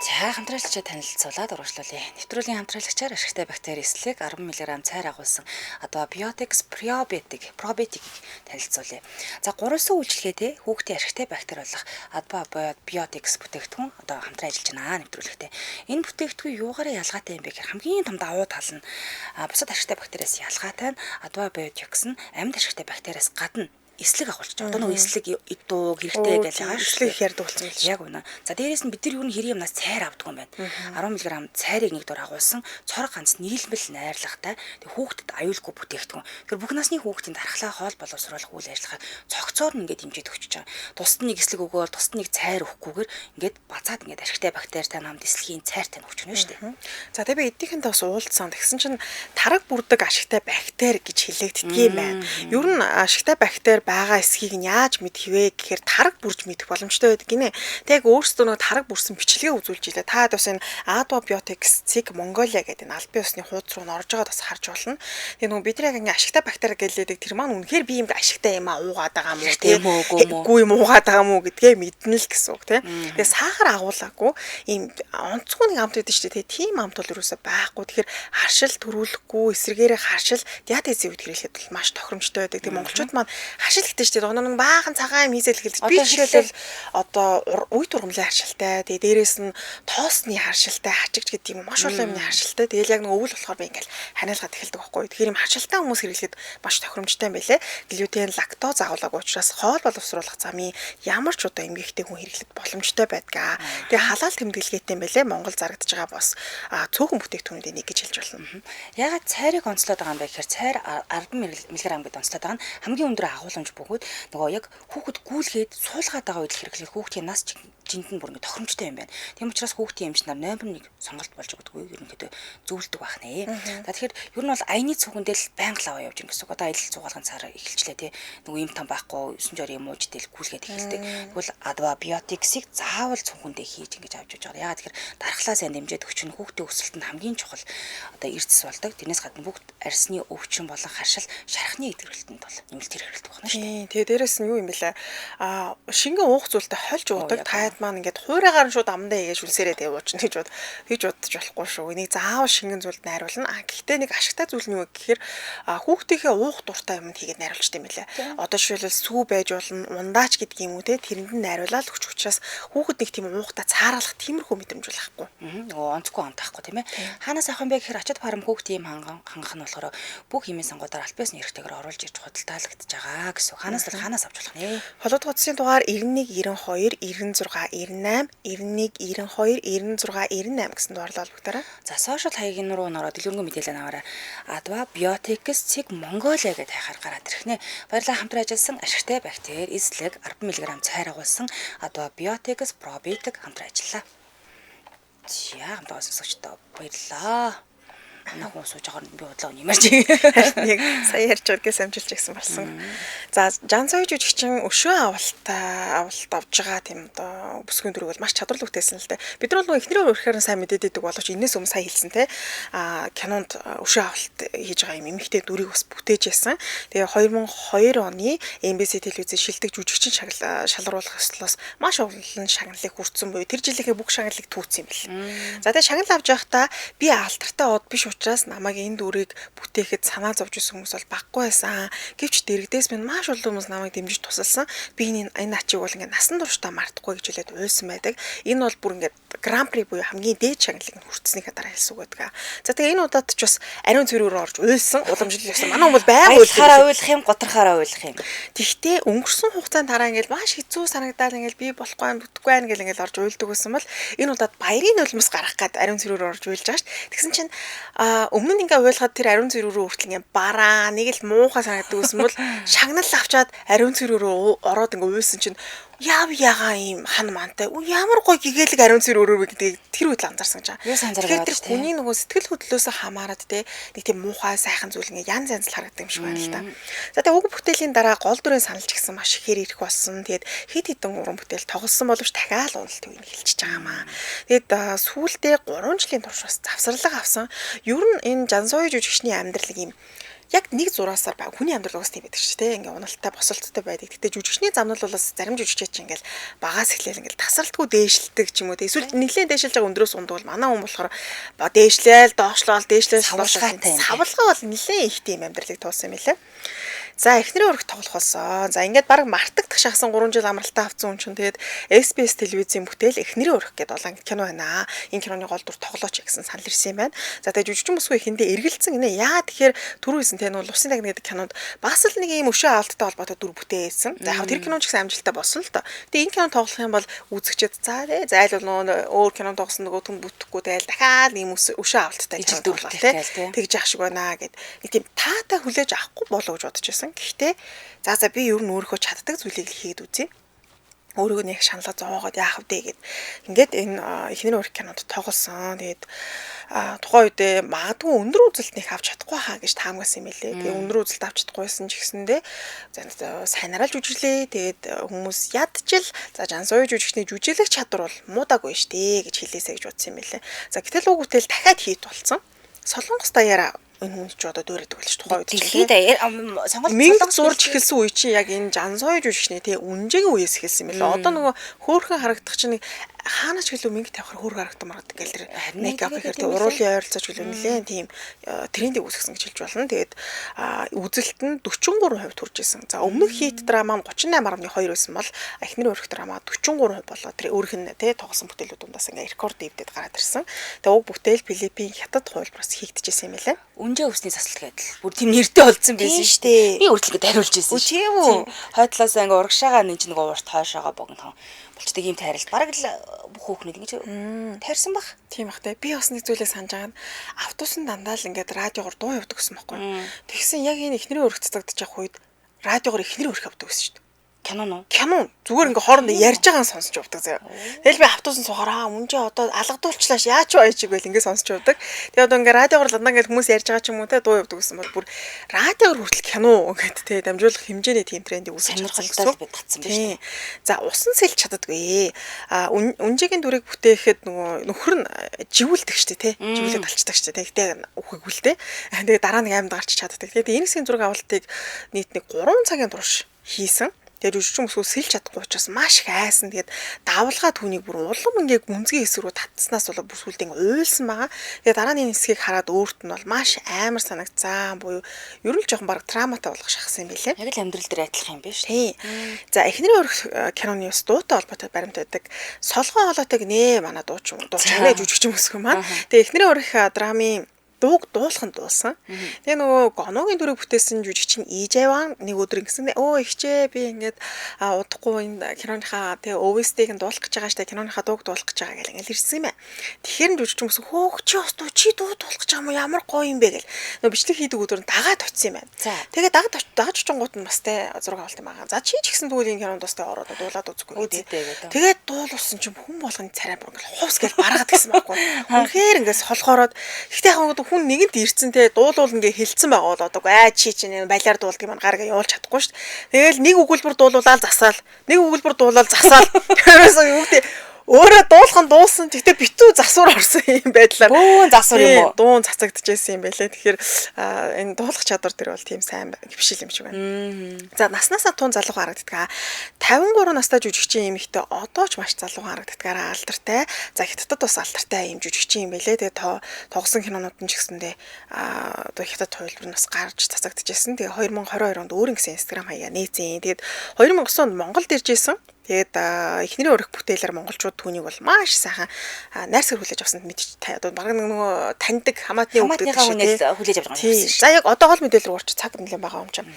За хамтраалагчаа танилцуулаад урагшлуулъя. Нэвтрүүлгийн хамтраалагчаар ашигтай бактери эслэг 10 мг цайр агуулсан Advabiotics probiotic-ийг танилцуулъя. За гурван үйлчилгээтэй хүүхдийн ашигтай бактери болох Advabiotics бүтээгдэхүүн одоо хамтран ажиллаж байна нэвтрүүлэгтээ. Энэ бүтээгдэхүүн юугаараа ялгаатай юм бэ гэхээр хамгийн том давуу тал нь бусад ашигтай бактериас ялгаатай нь Advabiotics нь амьд ашигтай бактериас гадна эслэг агуулж байгаа. Одоо нөгөө эслэг идүү хэрэгтэй гэж байгаа шүү. Эслэг их ярьдаг болсон юм шиг. Яг үнэ. За дээрээс нь бид нар юу н хэрэг юмнаас цайр авдаг юм байна. 10 мг цайрыг нэг дор агуулсан цор ганц нийлмэл найрлагатай тэг хүүхдэд аюулгүй бүтээгдэхүүн. Тэгэхээр бүх насны хүүхдийн дархлаа хоол боловсруулах үйл ажиллагааг цогцоор нь ингээд дэмжиж өгч байгаа. Тусад нэг эслэг өгөөл тусад нэг цайр өгөхгүйгээр ингээд базаад ингээд ашигтай бактеритай намд эслэгийн цайртай нь өгч гэнэ шүү дээ. За тэг би эдийнхэнтэй бас уулзсан. Тэгсэн чинь тараг бүрдэг ашигтай бактери гэж хэлэгддэг юм байна. Ер нь ашигтай бактери байгаа эсхийг нь яаж мэдэх вэ гэхээр тараг бүрж мэдэх боломжтой байдаг гинэ. Тэг яг өөрсдөө нөгөө тараг бүрсэн бичлэгээ үзүүлж илээ. Та бас энэ Advabiotics цэг Mongolia гэдэг энэ албан ёсны хуудас руу н орж байгаад бас харж болно. Тэг нөгөө бид нар яг ингээ ашигтай бактери гэлээдэг тэр маань үнэхээр би юм ашигтай юм а уугаад байгаа юм уу тийм үгүй юм уугаад байгаа юм уу гэдгээ мэднэ л гэсэн үг тийм. Тэгээ сахар агуулаагүй ийм онцгой нэг амт байдаг шүү дээ. Тийм амт бол ерөөсөө байхгүй. Тэгэхээр харшил төрүүлэхгүй, эсрэгээрээ харшил диатезийн үед хэрэглэхэд бол маш тохиромжтой байдаг. Тэг монголчууд маань харшил гэдэг шүү дээ. Нэг баахан цагаан юм хийзэл хэлдэг. Би жишээлбэл одоо үе тургамлын харшилтай, тэгээ дээрээс нь тоосны харшилтай, хачигч гэдэг юм маш олон юмны харшилтай. Тэгэл яг нэг өвөл болохоор би ингээл ханиалгаад эхэлдэг байхгүй. Тэгэхээр юм харшилтай хүмүүс хэрэглэхэд маш тохиромжтой юм байлээ. Глютен, лактоз агуулаагүй учраас хоол боловсруулах замын ямар ч удаа эмгэгтэй хүн хэрэглэхэд боломжтой байдгаа. Тэгээ халаал тэмдэглэгээтэй юм байлээ. Монгол зарагдж байгаа бас цөөхөн бүтээгдэхүүнүүдийн нэг гэж хэлж болно. Ягаад цайрыг онцлоод байгаа юм бэ гэхээр цайр 10 мг гэдээ онцлоод байгаа нь хамгийн өндөр агуулмж бөгөөд нөгөө яг хүүхэд гүйлгээд суулгаад байгаа үед хэрэглэх хүүхдийн нас жинд нь бүр ингэ тохиромжтой юм байна. Тийм учраас хүүхдийн эмч нар номер 1 сонголт болж өгдөггүй ерөнхийдөө зөвлөдөг байх нэ. За тэгэхээр ер нь бол аяны цүгэндээ л байнга лаваа явж гин гэсэн үг. Одоо аялал зугаалгын цаар эхэлчлээ тий. Нөгөө им там байхгүй 960 юм ууж тэл гүйлгээд эхэлдэг. Тэгвэл Advabiotics-ыг заавал цүнхэндээ хийж ингэж авч явж байгаа. Яагаад тэгэхээр дархлаа сайн дэмжиж өгч нь хүүхдийн өсөлтөнд хамгийн чухал одоо эрдэс болдог. Тэрнээс гадна бүгд арьсны өвчин болон харшил шархны идэвхрэлтэнд бол нэмэлт хэрэглэдэг байна шүү дээ. Тэгээ дээрэс нь юу юм бэлээ? Шингэн уух зүйлтэй хольж уудаг. Таад маань ингээд хуурайгаар нь шууд амдаа хийгээ шүлсээрээ тэгээ уучна гэж бод. Тэгж бодож болохгүй шүү. Энийг заавал шингэн зүйлд найруулна. Гэхдээ нэг ашигтай зүйл нь юу гэхээр хүүхдийнхээ уух дуртай юмд хийгээд найруулчт юм бэлээ. Одоо жишээлбэл сүү байж болно, ундаач гэдэг юм уу те тэрэнд нь найруулаад өгч учраас хүүхэд нэг тийм уухтаа цааргалах тиймэрхүү мэдрэмж болохгүй. Нөгөө онцгүй амт байхгүй тийм ээ. Хаанаас авах юм бэ гэхээр ачаад парам хүүхдийн юм хангах нь болохоор бүх химийн сангуудаар аль биесны эрхтэйгээр оруулж ирж худалдаалагдаж байгаа гэсэн. Хаанаас л хаанаас авч болох нэ. Холбоот утасны дугаар 91 92 96 98 91 92 96 98 гэсэн дугаарлал холбогдоорой. За сошиал хаягийн руу нөрөө дэлгэрэнгүй мэдээлэл аваарай. Advabiotics цэг Mongolia гэдээ хайхаар гараад ирэх нэ. Баярлалаа хамтран ажилласан ашигтай бактери эслэг 10 мг цайр агуулсан Advabiotics probiotic хамтран ажиллаа. За хамтаа сонсогчдоо баярлалаа. Манай хүн сууж байгаа би бодлоо нэмэрч. Яг сая ярьж байгаагаас амжилж гисэн болсон. За Жансой жүжигчин өшөө авалт авж байгаа тийм одоо бүсгүйн дүрэг бол маш чадварлаг бүтээсэн л дээ. Бид нар бол эхнэрээ өрхөөр нь сайн мэдээд идэг боловч энэс өмнө сая хэлсэн те. Кинонд өшөө авалт хийж байгаа юм эмэгтэй дүрийг бас бүтээж ясан. Тэгээ 2002 оны MBC телевизийн шилдэг жүжигчин шалгаруулах ёслолоос маш олон шагналыг хүртсэн буюу тэр жилийнхээ бүх шагналыг түүцсэн юм бэл. За тэгээ шагнал авч байхдаа би алдартай од биш учраас намайг энэ дүрийг бүтээхэд санаа зовж исэн хүмүүс бол баггүй байсан. Гэвч дэрэгдээс минь маш олон хүмүүс намайг дэмжиж тусалсан. Би энэ ачиг бол ингээд насан туршдаа мартахгүй гэж хэлээд уйлсан байдаг. Энэ бол бүр ингээд гран-при буюу хамгийн дээд шагналыг нь хүртснийхээ дараа хэлсэн үг байдаг. За тэгээ энэ удаад ч бас ариун цэврээр орж уйлсан. Уламжлал явсан. Манай хүмүүс байнга уйлахаараа уйлах юм, готрохаараа уйлах юм. Тэгтээ өнгөрсөн хугацаанд дараа ингээд маш хэцүү санагдаал ингээд би болохгүй юм, бүтэхгүй байх гэл ингээд орж уйлдаг байсан бол энэ удаад баярын нулимс гарах гад ариун цэврээр орж уйлж байгаа ш. Тэгсэн чинь өмнө нь ингээ уйлахад тэр ариун цэврүү рүү хүртэл ингээ бараа нэг л муухай санагддаг байсан бол шагнал авчаад ариун цэврүү рүү ороод ингээ уйлсан чинь яв ягаа ийм хан мантай ямар гой гэгээлэг ариун цэвэр өрөөрэй гэдгийг тэр үед л анзаарсан гэж байгаа. Тэгэхээр тэр хүний нөгөө сэтгэл хөдлөлөөсөө хамаарат те нэг тийм муухай сайхан зүйл ингээ янз янз л харагддаг юм шиг байна л та. За тэгээ уг бүтээлийн дараа гол дүрийн саналж гисэн маш ихээр ирэх болсон. Тэгээд хэд хэдэн уран бүтээл тоглосон боловч дахиад уналт үеийг хэлчихэж байгаа маа. Тэгээд сүүлдээ 3 жилийн турш бас завсарлага авсан. Ер нь энэ Жансуи жүжигчний амьдрал ийм Яг нэг зураасаар баг хүний амьдрал угаас тийм байдаг шүү дээ. Ингээ уналтай босолттой байдаг. Гэтэ жүжигчний замнал бол бас зарим жүжигчээ чинь ингээл багаас эхлээл ингээл тасралтгүй дээшилдэг ч юм уу. Эсвэл нэлээд дээшилж байгаа өндрөөс ундвал манай хүн болохоор дээшлээл, доошлоол, дээшлээл, савлгаатай. Савлгаа бол нэлээд их тийм амьдралыг туулсан юм билээ. За эхнэрийн өрх тоглох болсон. За ингээд баг мартагдах шахсан 3 жил амралтаа авсан хүн чинь тэгээд SBS телевизийн бүтээл эхнэрийн өрх гэдэг олон кино байна. Энэ киноны гол дүр тоглооч гэсэн санал ирсэн юм байна. За тэгээд жүжигчин бүсгүй эхэндээ эргэлцсэн гинэ. Яа тэгэхээр түрүү хэлсэн те нүү Лусын дагна гэдэг кинонд бас л нэг ийм өшөө авалттай холбоотой дүр бүтээсэн. За яг тэр кино ч гэсэн амжилттай болсон л доо. Тэгээд энэ кино тоглох юм бол үзэгчэд за те зайл нөө өөр кино тоглосон нөгөө түн бүтэхгүй тэгэл дахиад ийм өшөө авалттай кино тоглох те. Тэгж яах шиг байна гэд. Нэг тийм таатай хүлээж авахгүй болов гэж бодож байсан. Гэхдээ за би ер нь өөрийнхөө чаддаг зүйлийг л хийгээд үзье. Өөрийгөө нэг шаналга зовоогоод яах вэ гэд. Ингээд энэ эхнэрийн өрх кинонд тоглосон. Тэгээд тухайн үедээ магадгүй өндөр үзэлт нэг авч чадахгүй хаа гэж таамагласан юм билээ. Тэгээ өндөр үзэлт авч чадахгүйсэн ч гэсэндээ сайнараа л жүжиглээ. Тэгээд хүмүүс ядчил за Жансуя жүжигчний жүжиглэх чадвар бол муудаагүй штэ гэж хэлээсэй гэж бодсон юм билээ. За гэтэл уг бүтээл дахиад хийт болсон. Солонгос даяараа энэ хүн ч одоо дөөрөдөг болж тухайн үед чинь дэлхийд сонголт мянга зурж эхэлсэн үе чинь яг энэ Жансуя жүжигчний тий үнжээгийн үеэс эхэлсэн юм билээ. Одоо нөгөө хөөрхөн харагдах чинь нэг хаанаач гэлөө мянга тавихаар хөөрхөн харагдан маргадаг гэл тэр мейкап гэхээр тий уруулын ойролцооч гэлөө нэлээд тийм трендийг үүсгэсэн гэж хэлж болно. Тэгээд үзэлт нь 43% төрж исэн. За өмнөх хит драма нь 38.2 байсан бол эхнэрийн өрх драма 43% болоо тэр өөрх нь тий тоглосон бүтээлүүд дундаас ингээ рекорд эвдээд гараад ирсэн. Тэгээд уг бүтээл Филиппин хятад хувилбараас хийгдэжсэн юм билээ. Үнжээ өвсний засалт гэдэл бүр тийм нэртэй болцсон байсан шүү дээ. Би хүртэл ингэ хариулж байсан шүү. Тийм үү? Хойдлоос ингээ урагшаага нэг чинь нөгөө урт хойшоогоо богино болчдөг ийм тайралт. Бараг л бүх хүүхнүүд ингэж тайрсан баг. Тийм бах те. Би бас нэг зүйлээ санаж байгаа нь автобусын дандаа л ингээд радиогоор дуу явдаг гэсэн байхгүй. Тэгсэн яг энэ эхнэрийн өрх цацагдчих үед радиогоор эхнэрийн өрх явдаг гэсэн шүү дээ. Кино нуу? Кино. Зүгээр ингээ хоорондоо ярьж байгаа нь сонсч явдаг заяа. Тэгэл би автобусан сухаар үнжээ одоо алгадуулчлааш яаж вэ чиг байл ингээ сонсч явдаг. Тэгээ одоо ингээ радиогоор ландаа ингээ хүмүүс ярьж байгаа ч юм уу те дуу явдаг гэсэн бол бүр радиогоор хүртэл кино гэд те дамжуулах хэмжээний тийм трендийг үүсгэж чадсан гэсэн. Би татсан байна шүү. За усан сэлж чаддаггүй. А үнжээгийн дүрийг бүтээхэд нөгөө нөхөр нь живүүлдэг шүү дээ те. Живүүлээд алчдаг шүү дээ. Тэгтээ үхээгүй л те. Тэгээ дараа нэг амьд гарч чаддаг. Тэгээд энэ хэсгийн зураг авалтыг нийт нэг 3 цагийн турш хийсэн. Тэгээд жүжигчин бүсгүй сэлж чадахгүй учраас маш их айсан. Тэгээд давлгаа түүнийг бүр улам ингээ гүнзгий хэсэг рүү татснаас болоо бүр сүлд ингээ уйлсан байгаа. Тэгээд дараа нь энэ хэсгийг хараад өөрт нь бол маш амар санагцсан. Буюу ер нь жоохон баг травматай болгох шахсан юм билээ. Яг л амьдрал дээр адилхан юм биш үү? За эхнэрийн өрх киноны бас дуутай холбоотой баримт байдаг. Солгон хоолойтойг нэ манай дуучин дуучин жүжигчин бүсгүй маань. Тэгээд эхнэрийн өрх драмын дууг дуулах нь дуулсан. Тэгээ нөгөө Гоногийн дүрийг бүтээсэн жүжигчин Ижаван нэг өдөр ингэсэн өө ихчээ би ингээд удахгүй энэ киноныхаа тэгээ OST-г нь дуулах гэж байгаа штэ киноныхаа дууг дуулах гэж байгаа гэл ингээд ирсэн юм байна. Тэгэхээр нь жүжигчин бүсгүй хөөх чи бас дуу чи дуу дуулах гэж байгаа юм уу ямар гоё юм бэ гэл нөгөө бичлэг хийдэг өдөр нь дагаад очсон юм байна. Тэгээ дагаад очингууд нь бас тэ зураг авалт юм байгаа. За чи ч гэсэн тэгвэл энэ кинонд бас тэ ороод дуулаад үзэхгүй гэдэг. Тэгээд дуулуулсан чинь хүн болгоны царай бүр ингээд хувс гэл баргаад гисэн байхгүй. Үнэхээр ингээд солохороод гэхдээ яг хүн нэгэнт ирцэн те дуулуул ингээ хилцэн байгаа бол одоо чи чинь балиар дуулдаг юм гаргаа явуулж чадахгүй шүү дээ. Тэгэл нэг өгүүлбэр дуулуулаад засаал, нэг өгүүлбэр дуулаад засаал. Тэрээс юу гэдэг өөрөө дуулах нь дуусан. Тэгтээ битүү засвар орсон юм байдлаар. Бөөн засвар юм уу? Дуун цацагдчихсэн юм байлээ. Тэгэхээр энэ дуулах чадвар дээр бол тийм сайн бишил юм шиг байна. За наснаасаа тун залуухан харагддаг. 53 настай жүжигчин эмэгтэй одоо ч маш залуухан харагддгаараа алдартай. За хятадд бас алдартай юм жүжигчин юм байлээ. Тэгээ тоглосон кинонууд нь ч гэсэндээ одоо хятад хувилбар нь бас гарч цацагдчихсэн. Тэгээ 2022 онд өөр ингэсэн Instagram хаягаа нээсэн. Тэгээд 2009 онд Монголд ирж исэн. Тэгээд эхнэрийн өрх бүтээлээр монголчууд түүнийг бол маш сайхан найрсгаар хүлээж авсанд мэдчих одоо бараг нөгөө таньдаг хамаатны хүүхдүүд шиг хүлээж авч байгаа юм шиг. За яг одоо гол мэдээлэл рүү орчих цаг нэлээд байгаа юм чинь.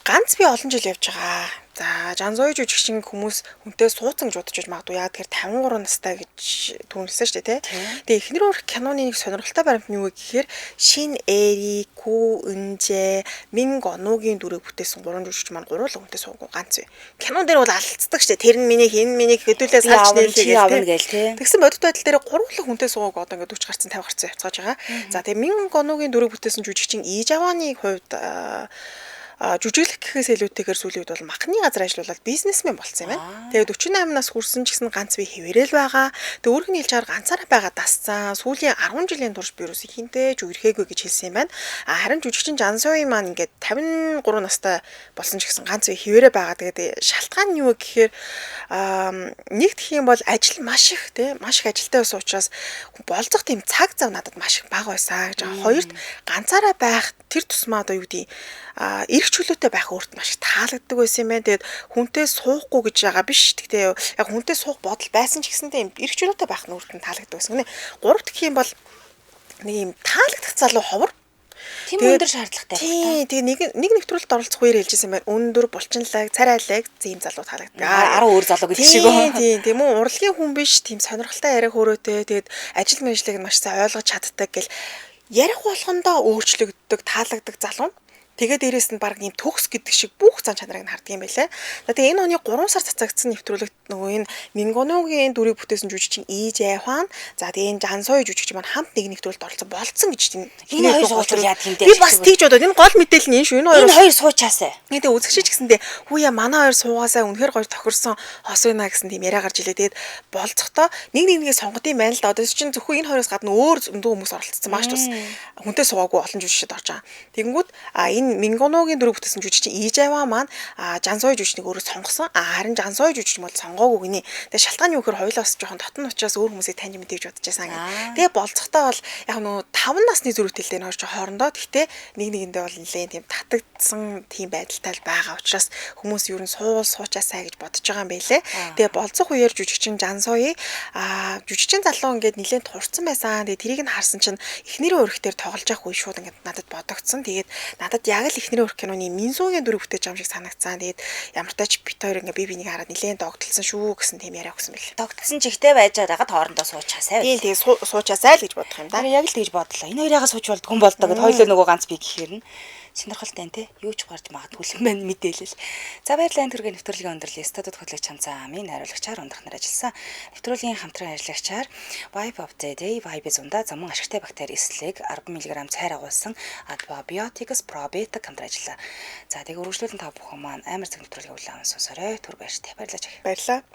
Ганц би олон жил явж байгаа. За Жансуя жүжигчин хүмүүс хүнтэй сууцсан гэж бодож магадгүй. Яа тэгэхээр 53 настай гэж түнэлсэн шүү дээ, тий. Тэгээ эхнэр өрх киноны нэг сонирхолтой баримт нь юу вэ гэхээр Шин Эри, Ку Үнжээ, Мин Гонугийн дүрийг бүтээсэн гурван жүжигч маань гурлаа хүнтэй суугүй ганц бай. Кинон дээр бол алцдаг шүү дээ. Тэр нь миний, хин миний хэдүүлээ салж нээлээ гэл тий. Тэгсэн бодит байдал дээр гурлаа хүнтэй суугааг одоо ингээд 40 гарцсан 50 гарцсан явцгааж байгаа. За тэгээ Мин Гонугийн дүрийг бүтээсэн жүжигчин Ижаваны хувьд Жүжиглэх гэхээс илүүтэйгээр сүүлийн үед бол махны газар ажиллаулаад бизнесмен болсон юм байна. Тэгээд 48 нас хүрсэн ч гэсэн ганц бие хэвээрэл байгаа. Тэгээд өөрх нь хэлж байгаа ганцаараа байгаа дасцсан. Сүүлийн 10 жилийн турш би юусэн хинтээ ч үерхээгүй гэж хэлсэн юм байна. Харин жүжигчин Жансуи маань ингээд 53 настай болсон ч гэсэн ганц бие хэвээрээ байгаа. Тэгээд шалтгаан нь юу гэхээр нэг гэх юм бол ажил маш их тий маш их ажилтай байсан учраас болзох тийм цаг зав надад маш их бага байсан гэж. Хоёрт ганцаараа байх тэр тусмаа одоо юу гэдэг эрх чөлөөтэй байх өөрт маш их таалагддаг байсан юм байна. Тэгээд хүнтэй суухгүй гэж байгаа биш. Гэхдээ яг хүнтэй суух бодол байсан ч гэсэнтэй эрх чөлөөтэй байх нь өөрт нь таалагддаг байсан гинэ. Гуравт гэх юм бол нэг юм таалагдах залуу ховор. Тийм өндөр шаардлагатай. Тийм. Тэгээ нэг нэвтрүүлэлт оролцох үеэр хэлжсэн юм байна. Өндөр, булчинлаг, царайлаг зэм залуу таалагддаг. 10 өөр залуу гэдэг шиг үү. Тийм, тийм үү. Урлагийн хүн биш, тийм сонирхолтой яриа хөрөөтэй. Тэгээд ажил мэргэжлийг нь маш сайн ойлгож чаддаг гэл ярих болгондоо өөрчлөгддөг, таалагддаг залуу. Тэгээ дээрэс нь баг ийм төгс гэдэг шиг бүх зан чанарыг нь харддаг юм байлээ. Тэгээ энэ оны 3 сар цацагдсан нэвтрүүлэгт нөгөө энэ Мингонугийн дүрийг бүтээсэн жүжигчин Иж Айхуан, за тэгээ энэ Жансуи жүжигчин маань хамт нэг нэвтрүүлэлт оролцсон болцсон гэж тийм. Энэ хоёр суучихвал яадаг юм бэ? Би бас тийж бодоод энэ гол мэдээлэл нь энэ шүү. Энэ хоёр суучаасай. Тэгээ үзэгчиж гэсэндээ хүүя манай хоёр суугаасаа үнэхээр гоё тохирсон хос байна гэсэн тийм яриа гарч илээ. Тэгээд болцохдоо нэг нэгээ сонгод юм байна л да. Одоо чинь зөвхөн энэ хоёроос гадна өөр зөндөө хүмүүс оролцсон маш тус хүнтэй суугаагүй олон жүжигчд орж байгаа. Тэгэнгүүт энэ Мингонугийн дүрийг бүтээсэн жүжигчин Ижава маань Жансуи жүжигчнийг өөрөө сонгосон. Харин Жансуи жүжигч бол сонгоогүй гинэ. Тэгээ шалтгаан юу гэхээр хоёулаас жоохон дотн учраас өөр хүмүүсийг таньж мэдээ гэж бодож байсан гэх. Тэгээ болцохдоо бол яг нөгөө 5 насны зөрүүтэй л энэ хоёр чинь хоорондоо. Гэхдээ нэг нэгэндээ бол нэлээд тийм татагдсан тийм байдалтай л байгаа учраас хүмүүс ер нь суувал суучаасай гэж бодож байгаа юм байлээ. Тэгээ болцох үеэр жүжигчин Жансуи жүжигчин залуу ингээд нэлээд турцсан байсан. Тэгээ тэрийг нь харсан чинь эхнэрийн өрх дээр тоглож явах үе шууд ингээд надад бодогдсон. Тэгээд надад яг л эхнэрийн өрх киноны Минсугийн дүрийг бүтээж байгаа юм шиг санагцсан. Тэгээд ямар тач бит хоёр ингээ би бинийг хараад нэлээд догтлсон шүү гэсэн тийм яриа өгсөн бэл. Догтлсон чигтэй байж байгаад хоорондоо суучаасай. Тийм тэгээ суучаасай л гэж бодох юм да. Яг л тэгж бодлоо. Энэ хоёр яга сууч болдгоо юм болдоо гэд хоёлоо нөгөө ганц би гэхээр нь сонирхолтой энэ те юу ч гарч магадгүй юм байна мэдээлэл. За баярлалаа энэ төргийн нэвтрүүлгийн өндөрлөе. Статут хөтлөгч Ханцаа амын найруулагчаар ундах нар ажилласан. Нэвтрүүлгийн хамтран ажиллагчаар Vibe of the Day Vibe зунда замун ашигтай бактери эслэг 10 мг цайр агуулсан Advabiotics Probiotic хамтран ажиллаа. За тэгээ үргэлжлүүлэн та бүхэн маань амар цаг нэвтрүүлгийг улаан сонсоорой. Түр баяртай. Баярлалаа. Баярлалаа.